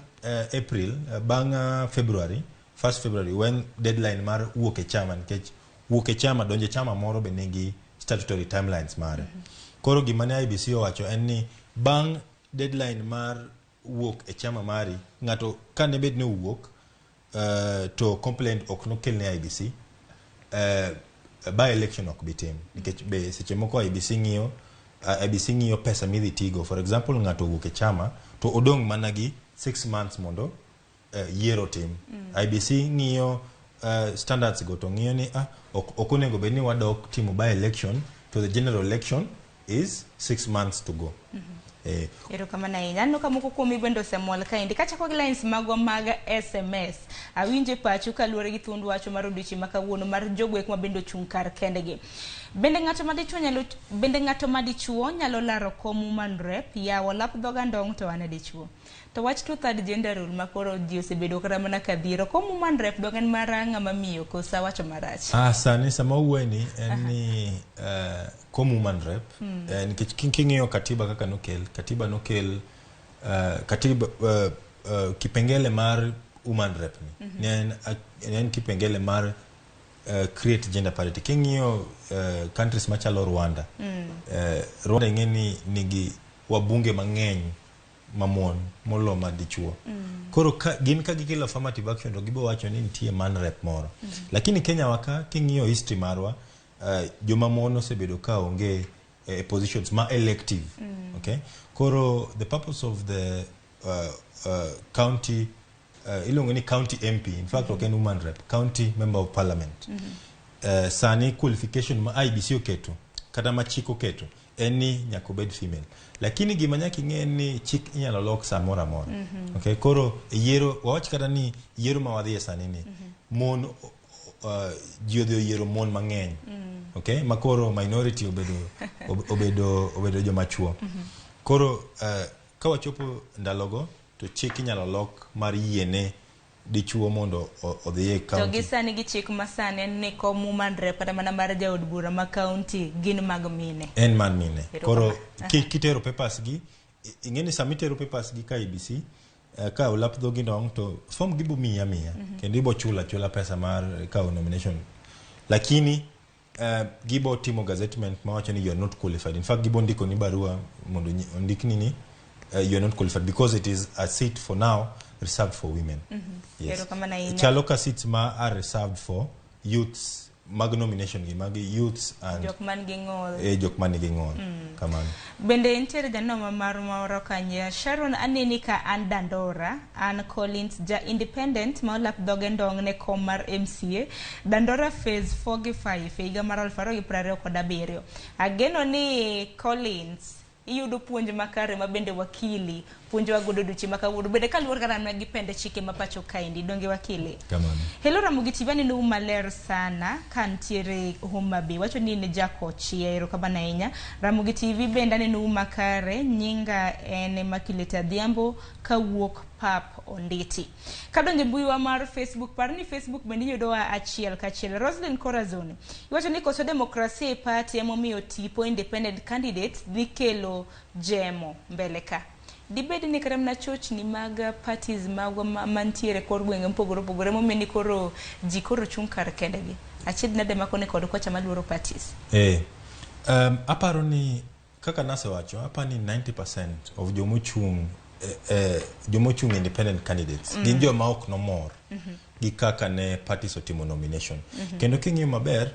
April, bang' February, 1st February, when deadline mar wuok e chama, nikech wuok e chama donjo e chama moro be nigi statutory timelines mare. Koro gima ne IEBC owacho en ni bang' deadline mar wuok e chama mari, ng'ato kane bed ni owuok, to complaint ok nokel ne IEBC, by election ok bi tim, nikech be seche moko IEBC ng'iyo pesa midhi tigo. For example, ng'ato owuok e chama to odong' mana gi 6 months mondo yiero tim. IEBC ng'iyo standards go to ng'iyo ni ok onego bed ni wadok timo by election to the general election is 6 months to go. Erokamano ahinya. Aneno ka moko kuomi bende osemol kaendi. Kachako gi lines magwa mag SMS. Awinjo e pachu kaluwore gi thuond wacho mar odiochieng' ma kawuono mar jogo eko ma bende ochung' kar kendgi. Bende ng'ato madichuo nyalo laro kom woman rep? Yawa lap dhoga ndong' to an dichuo. To wach two third gender rule ma koro ji osebedo kata mana ka dhiero. Kom woman rep dong en mar ng'ama miyo koso awacho marach? Sani sama wawuoye en ni kom woman rep, nikech king'iyo katiba kaka nokel katiba, nokel katiba kipengele mar woman rep ni ne en kipengele mar create gender parity. King'iyo countries machalo Rwanda, Rwanda ing'e ni nigi wabunge mang'eny mamon molo madichuo. Koro ka, gin ka gikelo affirmative action to gibo wacho ni nitie man rep moro. Lakini Kenya waka king'iyo history marwa, joma mon osebedo ka onge e positions ma elective. Okay, koro the purpose of the county, iluongo ni county MP, in fact ok en woman rep, county member of parliament. Sani qualification ma IEBC oketo kata ma chik oketo en ni nyaka obed female, lakini gima nyaka ing'e en ni chik inyalo lok saa moro amora. Okay, koro e yiero wawach kata ni yiero ma wadhiye sani ni mon ji odhi oyiero mon mang'eny. Okay, makoro minority obedo obedo joma chuo. Koro ka wachopo ndalogo to chik inyalo lok mar yiene dichuo mondo odhi e To gi county. sani gi chik masani en ni kom woman rep kata mana mar jaod bura ma county gin mag mine. En mar mine. Koro Erokamano. kitero papers gi, ing'e ni sama itero papers gi ka IEBC, ka olap dhogi ndong to form gibo miyi amiya kendo ibo chulo achula pesa mar kawo nomination, lakini gibo timo gazettement mawacho ni you are not qualified. In fact, gibo ndiko ni barua mondo ondikni ni you are not qualified because it is a seat for now reserved for women. Yes. Erokamano ahinya. Chalo ka seats ma are reserved for youths mag nomination gi mag youths and Jok man gi ng'ol. Jok man nigi ng'ol kamano. Bende nitiere janeno mar moro kanye Sharon, aneni ka an Dandora, an Collins ja independent ma olap dhoge ndong ne kom mar MCA Dandora phase 4 gi 5 e higa mar 2027. Ageno ni Collins iyudo puonj makare ma bende wakili puonjowa godo odiochieng' ma kawuono bende kaluwore kata mana gi pende chike ma pacho kaendi. Donge, wakili? Kamano. Hello Ramogi TV, aneno maler sana ka ntiere Homa Bay. Wacho ni in jakochia, erokamano ahinya. Ramogi TV bende aneno makare, nyinga en Immaculate Adhiambo kawuok Pap Onditi. Kadonjo e mbuiwa mar Facebook, par ni Facebook bende iyudowa achiel kachiel. Roslyn Corazon, iwacho ni koso demokrasia e party emomiyo tipo independent candidates dhi kelo jemo mbele ka. Dibed ni kata mana chochni mag parties magwa mantiere kor gwenge mopogore opogore emomiyo ni koro ji koro chung' kar kendgi. Achiedh nade makoni kod kocha maluoro parties. Aparo ni kaka nasewacho, aparo ni 90% of jomochung' jomochung' independent candidates gin joma ok nomor gi kaka ne parties otimo nomination. Kendo king'iyo maber,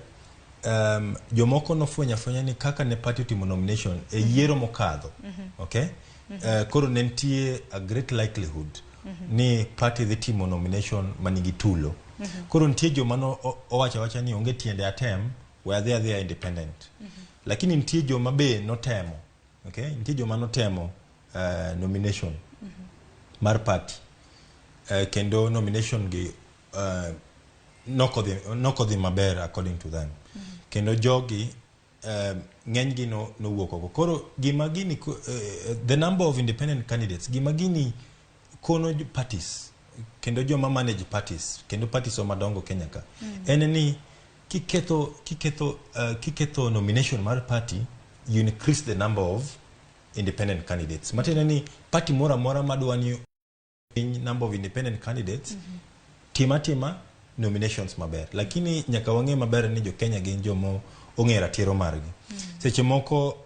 jomoko nofwenyo afwenya ni kaka ne party otimo nomination e yiero mokadho, okay, koro ne nitie a great likelihood ni party dhi timo nomination manigi tulo. Koro nitie joma no owacho awacha ni onge tiende atem, we adhi adhiya independent. Lakini nitie joma be notemo, okay, nitie joma notemo nomination mar party, kendo nomination gi nokodhi maber according to them, kendo jogi ng'enygi nowuok oko. Koro gima gini the number of independent candidates, gima gini kono parties kendo joma manage parties kendo parties madongo Kenya ka en ni kiketho nomination mar party, you increase the number of independent candidates. Matiende ni party moro amora madwa ni piny number of independent candidates, tima tima nominations maber. Lakini nyaka wang'e maber ni jo Kenya gin joma ong'e ratiro margi. Seche moko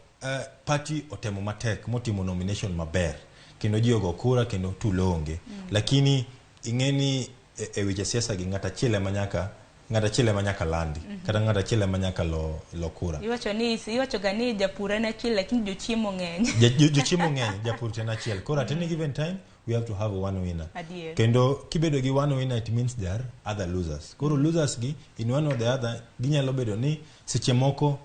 party otemo matek motimo nomination maber kendo ji ogo kura kendo tulo onge, lakini ing'e ni e weche siasa gi ng'at achiel ema nyaka landi kata ng'at achiel ema nyaka lo kura. Iwacho ga ni japur en achiel lakini jochiemo ng'eny. Jochiemo ng'eny, japur to en achiel. Koro at any given time we have to have one winner. Kendo kibedo gi one winner, it means there are other losers. Koro losers gi in one or the other ginyalo bedo ni seche moko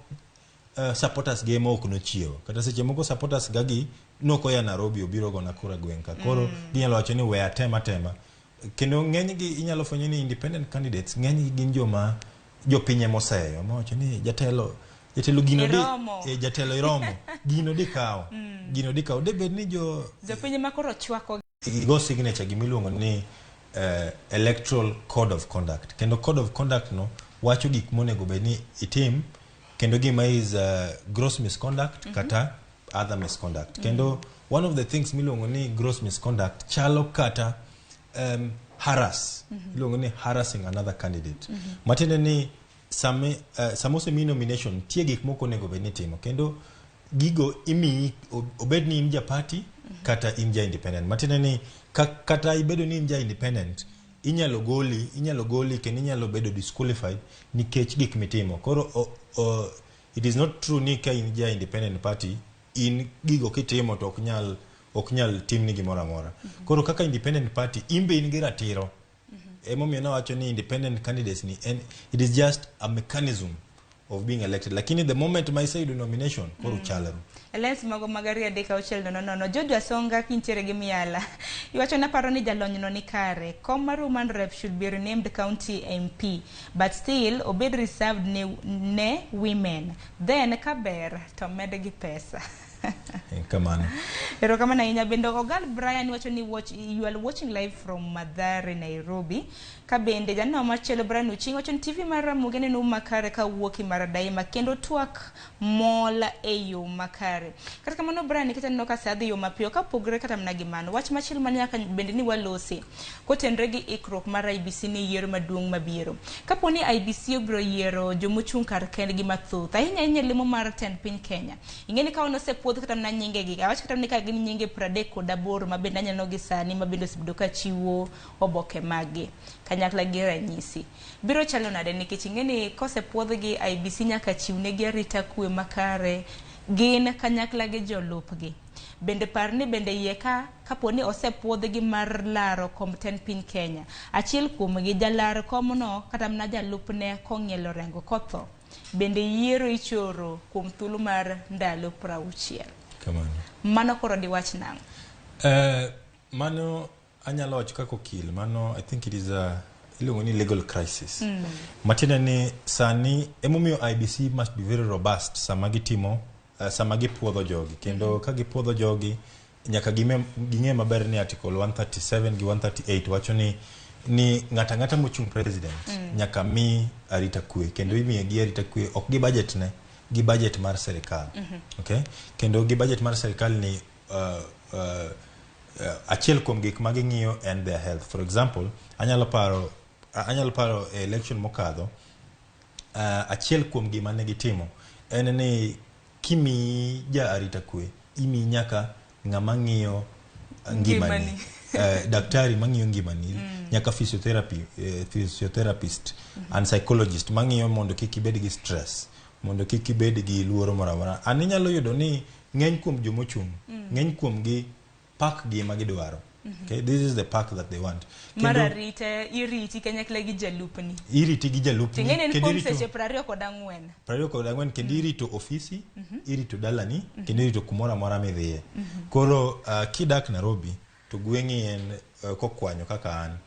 supporters gi ema ok nochiewo, kata seche moko supporters ga gi nokoya Nairobi obiro gona kura gweng' ka. Koro ginyalo wacho ni we atema tema. Kendo ng'enygi inyalo fwenyo ni independent candidates ng'enygi gin joma jopiny emoseyo mawacho ni jatelo, jatelo gino di Iromo. Jatelo iromo gino di kawo gino di kawo de bed ni jo Jopiny ma koro chwako. Go signature gimiluongo ni electoral code of conduct, kendo code of conduct no wacho gik monego bed ni itim kendo gima is gross misconduct kata other misconduct. Kendo one of the things miluongo ni gross misconduct chalo kata harass, iluongo ni harassing another candidate. Matiende ni sama osemiyi nomination, nitie gik moko onego bed ni itimo kendo gigo imiyi obed ni in ja party kata in ja independent. Matiende ni kata ibedo ni in ja independent, inyalo goli kendo inyalo bedo disqualified nikech gik mitimo. Koro it is not true ni ka in ja independent party in gigo kitimo to ok nyal timni gimoro amora. Koro kaka independent party in be in gi ratiro. Emomiyo nawacho ni independent candidates ni en it is just a mechanism. of being elected. Lakini the moment ma iseyudo nomination, koro chalru. Lens mago mag 2 3 6 0 0. George Wasonga kintiere gi miala. Iwacho naparo ni jalony no ni kare. Kom mar woman rep should be renamed county MP, but still obed reserved ne women. Then kaber to med gi pesa. Kamano. Erokamano ahinya. Bende Ogal Brian wacho ni you are watching live from Mathare, Nairobi. Ka bende janeno machielo Brian Uching wacho ni TV mar Ramogi neno makare kawuok Imara Daima kendo twak mol e yo makare. Kata kamano Brian, nikech aneno ka sa dhi yo mapiyo kapogre kata mana gi mano. Wach machielo ma nyaka bende ni walosi kotenore gi ikruok mar IEBC ni yiero maduong' mabiro. Kapo ni IEBC obiro yiero jomochung' kar kendgi mathoth, ahinya ahinya lemo mar tend piny Kenya. Ing'e ni ka osepuodh kata mana nyingegi, awach kata ni ka gin nyinge 38 ma bende aneno gi sani ma bende osebedo ka chiwo oboke maggi kanyakla gi ranyisi. Biro chalo nade nikech ing'e ni kosepuodhgi IEBC nyaka chiw negi arita kwe makare gin kanyakla gi jolupgi. Bende par ni bende yie ka kapo ni osepuodhgi mar laro kom tend piny Kenya. Achiel kuomgi jalar komno kata mana jalupne kong'ielo rengo kotho. Bende yiero ichoro kuom thuolo mar ndalo 60. Kamano. Mano koro diwach nang'o? Mano anyalo wacho kaka okil, mano I think it is a iluongo ni legal crisis. Matiende ni sani emomiyo IEBC must be very robust sama gitimo sama gipuodho jogi kendo ka gipuodho jogi nyaka ging'e maber ni article 137 gi 138 wacho ni ng'ata ang'ata mochung' president nyaka mi arita kwe kendo imiye gi arita kwe ok gi budget ne gi budget mar serikal. Okay, kendo gi budget mar serikal ni achiel kuom gik ma ging'iyo en their health. For example, anyalo paro e election mokadho, achiel kuom gima ne gitimo en ni kimiyi ja arita kwe imiyi nyaka ng'ama ng'iyo ngimani. Ngimani. Daktari mang'iyo ngimani, nyaka physiotherapist and psychologist mang'iyo mondo kik ibed gi stress, mondo kik ibed gi luoro moro amora. An inyalo yudo ni ng'eny kuom jomochung' ng'eny kuom gi pak gi ema gidwaro. Okay, this is the pack that they want. Mar Kendo arita iriti kanyakla gi jalupni. Iriti gi jalupni. Ting'e ni en kendo kuom irito seche 24. 24, kendo irito ofisi, irito dalani, kendo irito kumoro amora midhiye. Koro kidak Nairobi to gweng'i en kokwanyo kaka an.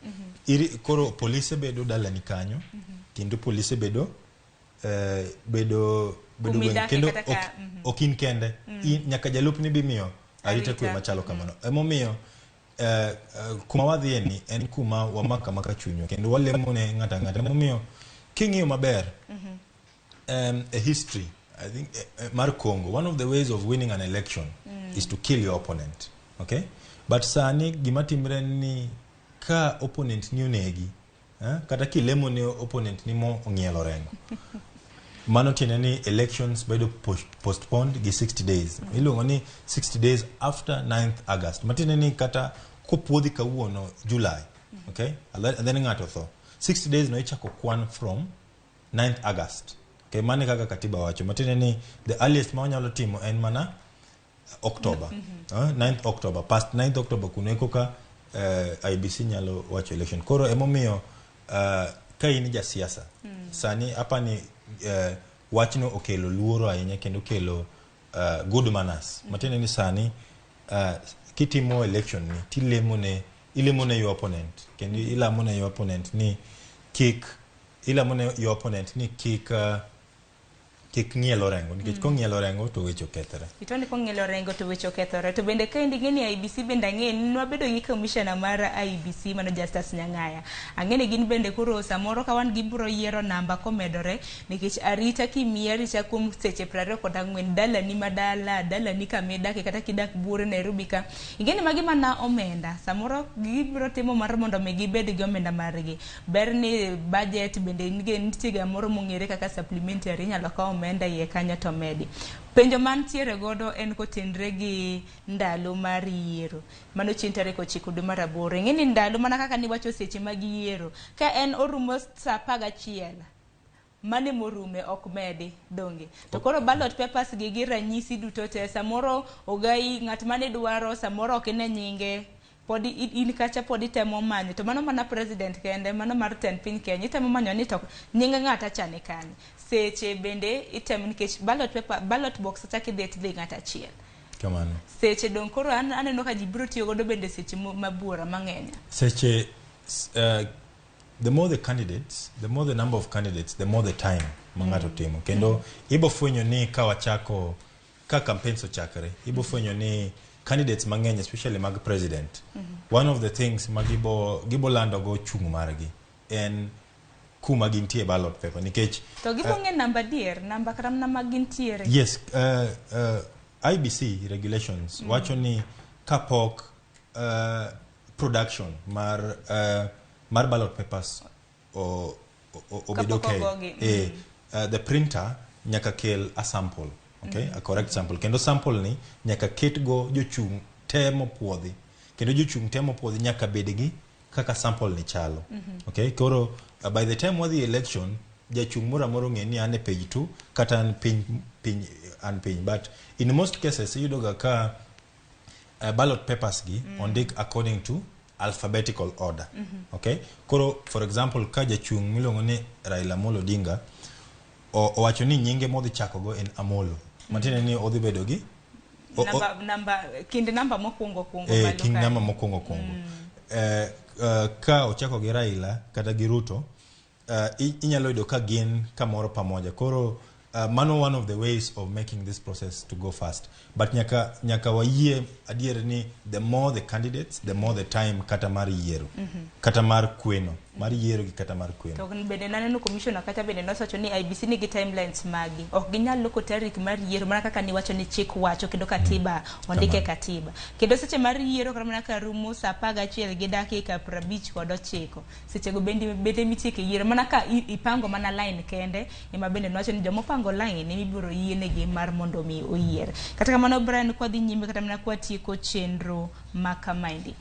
Koro polise bedo dalani kanyo kendo polise bedo Kuma gweng' idake kendo kata ka- ok, ok in kende. Nyaka jalupni bimiyo arita kwe Arita. machalo kamano. Emomiyo kuma wadhiye ni en kuma wamako amaka chunywa kendo walemo ne ng'ato ang'ata. Emomiyo king'iyo maber a history, I think, mar Congo, one of the ways of winning an election is to kill your opponent. Okay, but sani gima timre en ni ka opponent ni onegi, kata kilemo ne opponent ni mo ong'ielo rengo, mano tiende ni elections bedo postponed gi 60 days. Iluongo ni 60 days after 9th August, matiende ni kata kopuodhi kawuono July, okay, and then ng'ato tho, 60 days no ichako kwan from 9th August. Okay, mano e kaka katiba wacho, matiende ni the earliest ma wanyalo timo en mana October, 9th October. Past 9th October kuno eko ka IEBC nyalo wacho election. Koro emomiyo ka in jasiasa sani apani wachno okelo luoro ahinya kendo okelo good manners, matiende ni sani kitimo election ni tilemo ne ilemo ne your opponent kendo ilamo ne your opponent ni kik ilamo ne your opponent ni kik ng'iel orengo nikech kong'ielo orengo to weche okethore. Itoni kong'ielo orengo to weche okethore. To bende kaendi ing'e ni IEBC bende ang'e ni nwabedo gi commissioner mar IEBC mano Justus Nyang'aya. Ang'e ni gin bende koro samoro ka wan gibiro yiero namba komedore nikech arita kimiyi arita kuom seche 24 dalani madala dalani kamidake kata kidak buore Nairobi ka. Ing'e ni magi mana omenda samoro gibiro timo mar mondo mi gibed gi omenda margi. Ber ni budget bende nitie gamoro mong'ere kaka supplementary, inyalo kaw omenda iye kanyo to medi. Penjo mantiere godo en kotenre gi ndalo mar yiero. Mano chieng' tarik 9 dwe mar 8. Ing'e ni ndalo mana kaka niwacho seche mag yiero. Ka en orumo sa 11, mane morume ok medi donge. To koro ballot papers gi ranyisi duto te samoro ogai ng'at mane dwaro samoro ok ine nyinge. Pod in kacha pod itemo manyo to mano mana president kende, mano mar tend piny Kenya itemo manyo ni to nying ng'ata cha ni kanye. Seche bende itemo nikech ballot paper, ballot box chak idhi tidhi ng'ato achiel. Kamano. Seche dong koro an aneno ka ji biro tiyo godo bende seche mabuora mang'eny. Seche the more the candidates, the more the number of candidates, the more the time ma ng'ato timo. Kendo ibo fwenyo ni ka wachako ka campaigns ochakre, ibo fwenyo ni candidates mang'eny, especially mag president, one of the things ma gibo lando go chung' margi en kuma gintie ballot paper nikech To gibo ng'e namba dier, namba kata mana ma gintiere. Yes, IEBC regulations wacho ni kapok production mar ballot papers obedo Kapok okay, ogogi, the printer nyaka kel a sample, okay, a correct sample. Kendo sample ni nyaka ket go jochung' te mopuodhi. Kendo jochung' te mopuodhi nyaka bed gi kaka sample ni chalo. Okay, koro by the time wadhi election, jachung' moro amora ong'e ni an e page 2 kata an piny an piny, but in most cases iyudo ga ka ballot papers gi ondik according to alphabetical order. Okay, koro for example ka jachung' miluongo ni Raila Amolo Odinga owacho ni nyinge modhi chako go en Amolo, matiende ni odhi bedo gi Namba kind namba mokwongo kwongo malo kind kae. Namba mokwongo kwongo. Ka ochako gi Raila kata gi Ruto, inyalo yudo ka gin kamoro pamoja. Koro mano one of the ways of making this process to go fast. But nyaka wayie adier ni the more the candidates, the more the time kata mar yiero. Kata mar kweno, mar yiero gi kata mar kweno. To bende naneno commissioner kata bende nosewacho ni IEBC nigi timelines magi. Ok ginyal loko tarik mar yiero mana kaka niwacho ni chik wacho kendo katiba ondike katiba. Kendo seche mar yiero kata mana ka rumo saa 11 gi dakika 59. Sechego bende mitieke yiero mana ka ipango mana line kende ema bende nowacho ni jomopango line ema ibiro yienegi mar mondo mi oyier. Kata kamano Brian, kwadhi nyime kata mana kwatieko chenro ma kamaendi.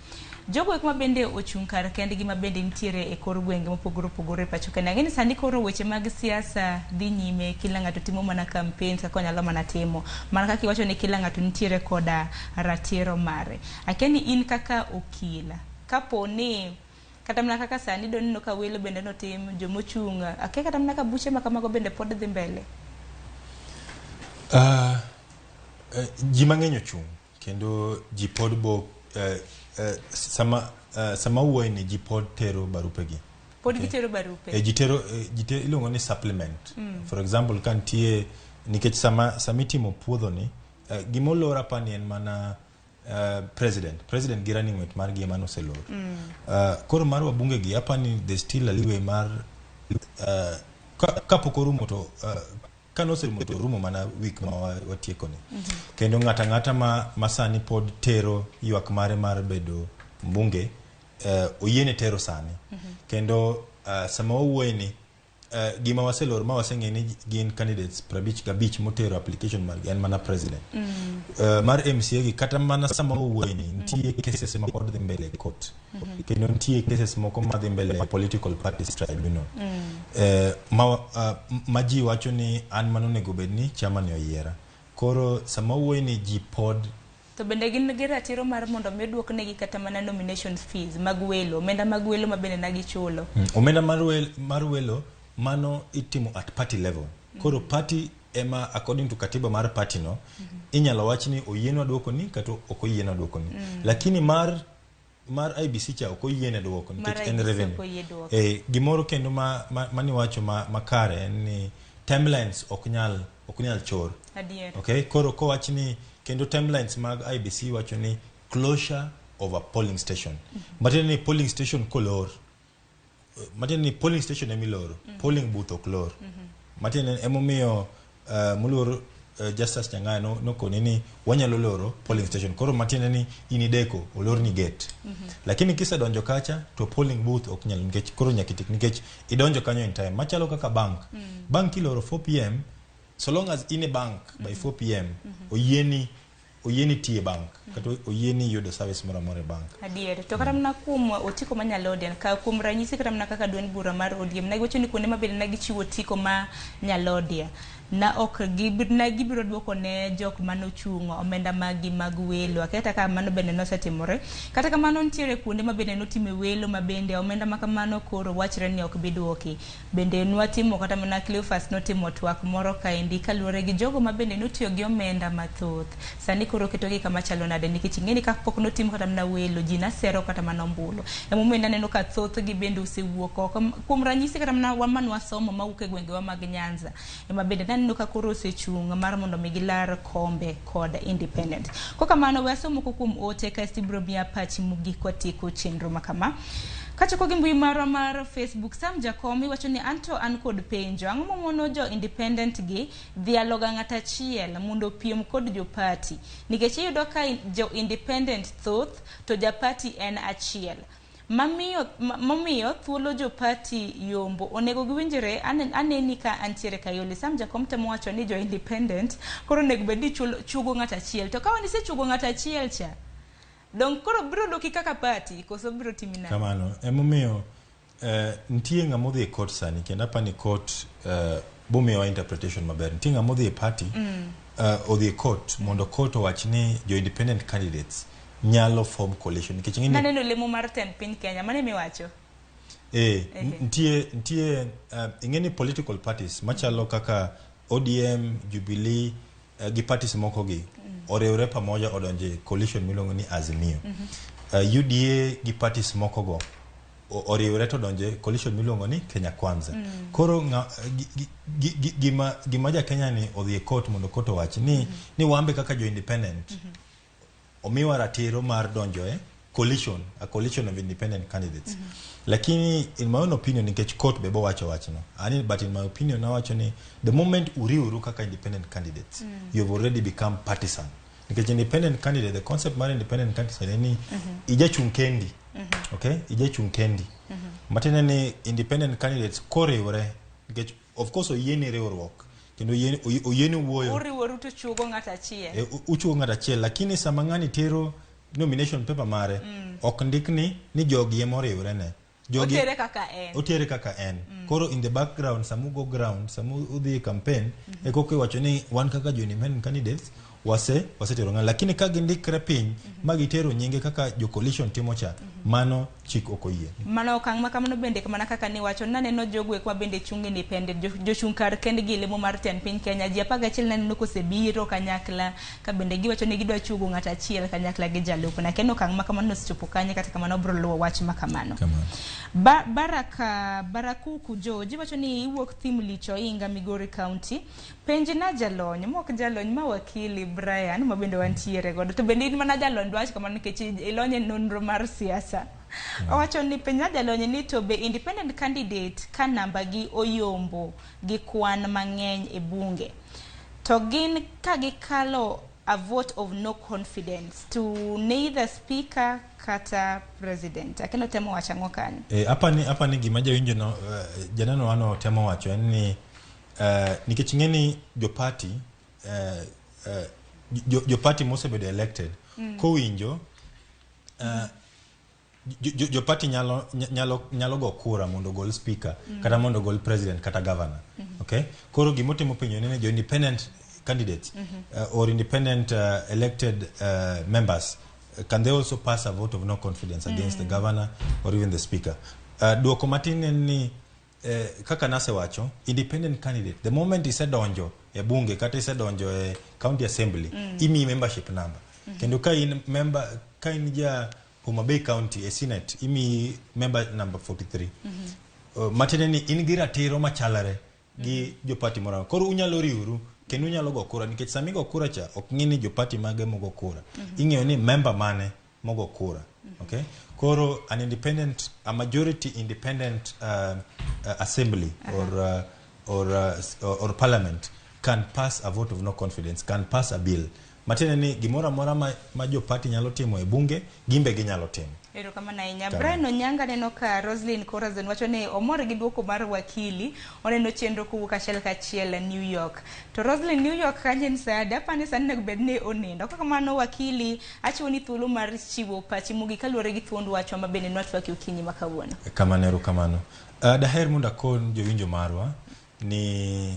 Jogo eko ma bende ochung' kar kendgi ma bende nitiere e kor gwenge mopogore opogore e pacho Kenya. Ang'e ni sani koro weche mag siasa dhi nyime, kila ng'ato timo mana campaigns kaka onyalo mana timo. Mana kaka iwacho ni kila ng'ato nitiere koda ratiro mare. Akia ni in kaka okil, kapo ni kata mana kaka sani doneno ka welo bende notim, jomochung', akia kata mana ka buche ma kamago bende pod dhi mbele. Ji mang'eny ochung' kendo ji pod bo sama wuoye ni ji pod tero barupegi. Pod gitero barupe. Ji tero, iluongo ni supplement. For example, ka nitie nikech sama itimo puodho ni, gimolor apani en mana president gi running mate margi ema noselor. Koro mar wabunge gi apani there's still a leeway mar kapok orumo to ka noserumo to orumo mana week ma watieko ni. Kendo ng'ato ang'ata ma sani pod tero ywak mare mar bedo mbunge, oyiene tero sani. Kendo sama wawuoye ni, gima waselor ma waseng'e ni gin candidates 55 motero application margi en mana president. Mar MCA gi kata mana sama wawuoye ni nitie cases ma pod dhi mbele e court. Kendo nitie cases moko ma dhi mbele e political parties tribunal. Ma ji wacho ni an mano onego bed ni chama ni oyiera. Koro sama wawuoye ni ji pod To bende gin gi ratiro mar mondo mi oduoknegi kata mana nomination fees mag welo, omenda mag welo ma bende ne gichulo. Omenda mar welo mano itimo at party level. Koro party ema according to katiba mar party no, inyalo wach ni oyienwa duoko ni kata ok oyienwa duoko ni. Lakini mar IEBC cha ok oyiene duoko Mar nikech en IEBC revenue. ok oyie duoko. Gimoro kendo maniwacho makare en ni timelines ok nyal chor. Adier. Okay, koro kowach ni kendo timelines mag IEBC wacho ni closure of a polling station. Matiende ni polling station kolor. Matiende ni polling station emiloro, polling booth ok lor. Matiende emomiyo moluor Justus Nyang'aya nokoni ni wanyalo loro polling station. Koro matiende ni in ideko olorni gate. Lakini kisedonjo kacha to polling booth ok nyal nikech koro nyaka itik nikech idonjo kanyo in time. Machalo kaka bank. Bank iloro 4 pm, so long as in e bank by 4 pm oyieni. oyieni tiyo e bank kata oyieni yudo service moro amora e bank. Adier. To kata mana kuom otiko ma Nyalodian, ka kuom ranyisi kata mana kaka duond bura mar ODM, ne giwacho ni kuonde ma bende ne gichiwo otiko ma Nyalodia, na ok na gibiro duoko ne jok manochung' omenda maggi mag welo. Akia kata ka mano bende nosetimore. Kata kamano nitiere kuonde ma bende notime welo ma bende omenda ma kamano koro wachre ni ok bi duoki. Bende nwatimo kata mana Cleophas notimo twak moro kaendi kaluwore gi jogo ma bende notiyo gi omenda mathoth. Sani koro ketogi kama chalo nade nikech ing'eni kapok notim kata mana welo ji nasero kata mana ombulu. Emomiyo naneno ka thothgi bende osewuok oko. Kuom ranyisi kata mana wan manwasomo mawuok e gwengewa mag Nyanza ema bende naneno ka koro osechung' mar mondo mi gilar kombe kod independent. Kokamano we asom moko kuom ote kaeto ibiro miya pachi mogik kwatieko chenro ma kama. Kachako gi mbui marwa mar Facebook, Sam Jakom iwacho ni anto an kod penjo. Ang'o mamono jo independent gi dhialoga ng'at achiel mondo opiem kod jo party? Nikech iyudo ka jo independent thoth to ja party en achiel. Mamiyo thuolo jo party yombo onego giwinjre aneni ka antiere Kayole. Sam Jakom temo wacho ni jo independent koro onego bed ni chugo ng'at achiel. To ka wan isechugo ng'at achiel cha, dong koro biro duoki kaka party koso biro timi nade? Kamano. Emomiyo nitie ng'ama odhi e court sani kendo apani court bomiyowa interpretation maber. Nitie ng'ama odhi e party odhi e court mondo court owach ni jo independent candidates nyalo form coalition nikech ing'e ni Naneno lemo mar tend piny Kenya, mano emiwacho? Nitie ing'e ni political parties machalo kaka ODM, Jubilee gi parties moko gi oriwre pamoja odonje e coalition miluongo ni Azimio. UDA gi parties moko go oriwre to odonje coalition miluongo ni Kenya Kwanza. Koro gima ja Kenya ni odhi e court mondo court owach ni wambe kaka jo independent omiwa ratiro mar donjo e coalition, a coalition of independent candidates. Lakini in my own opinion, nikech court be bowacho wachno ani, but in my opinion awacho ni the moment uriwru kaka independent candidates, you have already become partisan, nikech independent candidate, the concept mar independent candidate en ni ijachung' kendi, okay, ijachung' kendi. Matiende ni independent candidates koriwre, nikech of course oyieni riwruok kendo oyieni wuoyo. Uriworu to chuogo ng'at achiel. E, uchuo ng'at achiel, lakini sama ng'ani tero nomination paper mare, ok ndik ni jogi ema oriwre ne jogi. Otere kaka en. Otere kaka en. Koro in the background, sama ugo ground, sama udhi e campaign, e koka iwacho ni wan kaka jo independent candidates wasetero ng'ani, lakini ka gindikre piny ma gitero nyinge kaka jo coalition timo cha, mano chik ok oyie. Mano okang' ma kamano bende mana kaka niwacho, naneno jogo eko ma bende chung' independent, jochung' kar kendgi e lemo mar tend piny Kenya ji 11 naneno kosebiro kanyakla ka bende giwacho ni gidwa chugo ng'at achiel kanyakla gi jalupne. Akia ni okang' ma kamano osechopo kanye, kata kamano obiro luwo wach ma kamano. Kamano. Baraka Barakuku George iwacho ni iwuok thim Lich Oinga, Migori County. Penj na jalony, mok jalony ma wakili Brian ma bende wantiere godo. To bende in mana jalony dwach kamano nikech ilony e nonro mar siasa. Owacho ni penj na jalony ni to be independent candidate ka namba gi oyombo gi kwan mang'eny e bunge to gin ka gikalo a vote of no confidence to neither speaker kata president. Akeno temo wacho ang'o kanyo? E, apani gima jawinjo no, janeno wano temo wacho en ni nikech ing'e ni jo party jo party mosebedo elected kowinjo jo party nyalo go kura mondo ogol speaker kata mondo ogol president kata governor. Okay, koro gimotimo penjo ni jo independent candidates or independent elected members, can they also pass a vote of no confidence against the governor or even the speaker? Duoko matin en ni kaka nasewacho, independent candidate, the moment isedonjo e bunge kata isedonjo e county assembly, imiyi membership number, kendo ka in member, ka in ja Homa Bay County e senate, imiyi member number 43. Matiende ni in gi ratiro machalre gi jopati moro amora. Koro unyalo riwru kendo unyalo go kura, nikech sama igo kura cha ok ng'i ni jopati mage mogo kura, ing'eyo ni member mane mogo kura. Okay, koro an independent, a majority independent assembly or parliament can pass a vote of no confidence, can pass a bill. Matiende ni gimoro amora ma jo party nyalo timo e bunge, gimbe ginyalo timo. Erokamano ahinya. Brian Onyanga neno ka Roslyn Corazon wacho ni omor gi duoko mar wakili, oneno chenro kowuok achiel kachiel New York. To Roslyn, New York kanyo en saa adi? Apani sani onego bed ni onindo. Kaka kamano wakili, achiwo ni thuolo mar chiwo pachi mogik kaluwore gi thuond wachwa ma bende nwatwaki okinyi ma kawuono. Kamano, erokamano. Daher mondo akon jowinjo marwa ni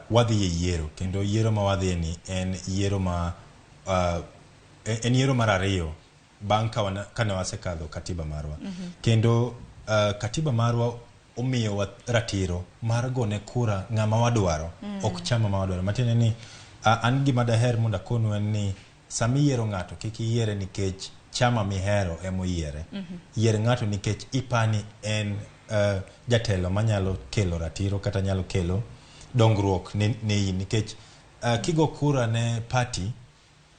wadhi e yiero, kendo yiero ma wadhiye ni en yiero ma en yiero mar ariyo bang' kane wasekadho katiba marwa. Kendo katiba marwa omiyowa ratiro mar gone kura ng'ama wadwaro, ok chama ma wadwaro. Matiende ni an gima daher mondo akonu en ni sama iyiero ng'ato kik iyiere nikech chama mihero emoyiere. Yier ng'ato nikech ipani en jatelo manyalo kelo ratiro kata nyalo kelo dongruok ne in, nikech kigo kura ne party,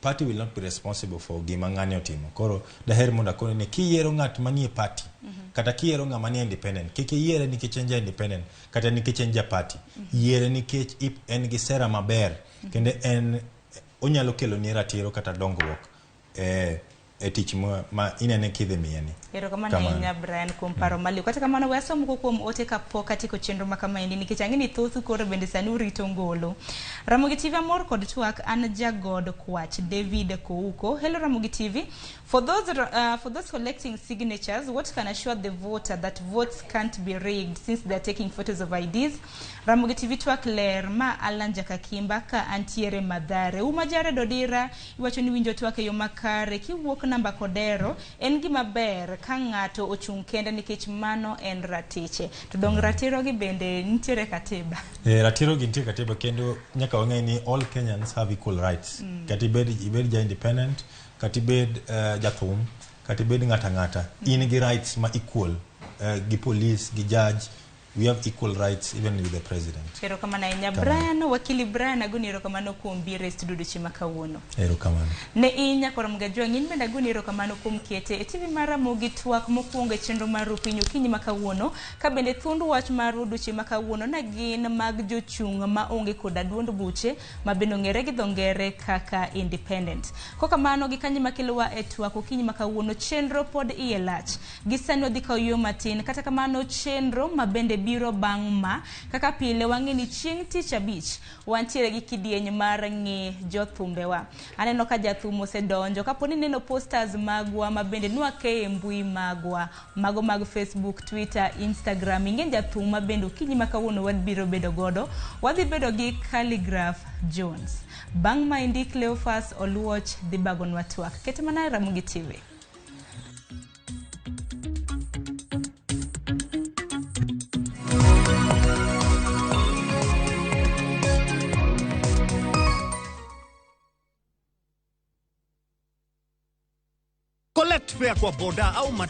party will not be responsible for gima ng'ani otimo. Koro daher mondo akoni ni kiyiero ng'at manie party, kata kiyiero ng'ama nie independent, kik iyiere nikech en ja independent kata nikech en ja party. Yiere nikech en gi sera maber, kendo en onyalo keloni ratiro kata dongruok e tich ma inene kidhi miye ni. Erokamano ahinya Brian kuom paro maliw. Kata kamano we asom moko kuom ote kapok atieko chenro ma kamaendi nikech ang'e ni thothu koro bende sani urito ngolo. Ramogi TV amor kod twak, an jagod kwach David Kouko. Hello Ramogi TV. For those collecting signatures, what can assure the voter that votes can't be rigged since they're taking photos of IDs? Ramogi TV twak ler ma Alan Jakakimba ka antiere Madhare. Uma Jared Odira iwacho ni winjo twak e yo makare kiwuok namba Kodero en gima ber ka ng'ato ochung' kende nikech mano en ratiche. To dong ratiro gi bende nitiere katiba. Ratiro gi nitie katiba, kendo nyaka wang'e ni all Kenyans have equal rights. Kata ibed ja independent, kata ibed jathum, kata ibed ng'ata ng'ata, in gi rights ma equal gi police, gi judge. We have equal rights even with the president. Erokamano ahinya. Kamano. Brian, wakili Brian, agoni erokamano kuom biro e studio odiochieng' ma kawuono. Erokamano. Ne in nyakwar Mgajwang', in bende agoni erokamano kuom kete e TV mar Ramogi twak mokwongo e chenro mar Rupiny okinyi ma kawuono, ka bende thuond wach mar odiochieng' ma kawuono ne gin mag jochung' ma onge koda duond buche ma bende ong'ere gi dho ngere kaka independent. Kokamano gi kanyo makelowa e twak okinyi ma kawuono, chenro pod iye lach. Gi sani wadhi kawo yueyo matin, kata kamano chenro ma bende biro bang' ma, kaka pile wang'e ni chieng' tich abich wantiere gi kidieny mar ng'i jothumbewa. Aneno ka jathum osedonjo, kapo ni ineno posters magwa ma bende nwakeyo e mbui magwa, mago mag Facebook, Twitter, Instagram, ing'e jathum ma bende okinyi ma kawuono wabiro bedo godo, wadhi bedo gi Calligraph Jones. Bang' maendi Cleophas Oluoch dhi bagonwa twak. Ket mana e Ramogi TV. Collect fare kwa boda au matatu.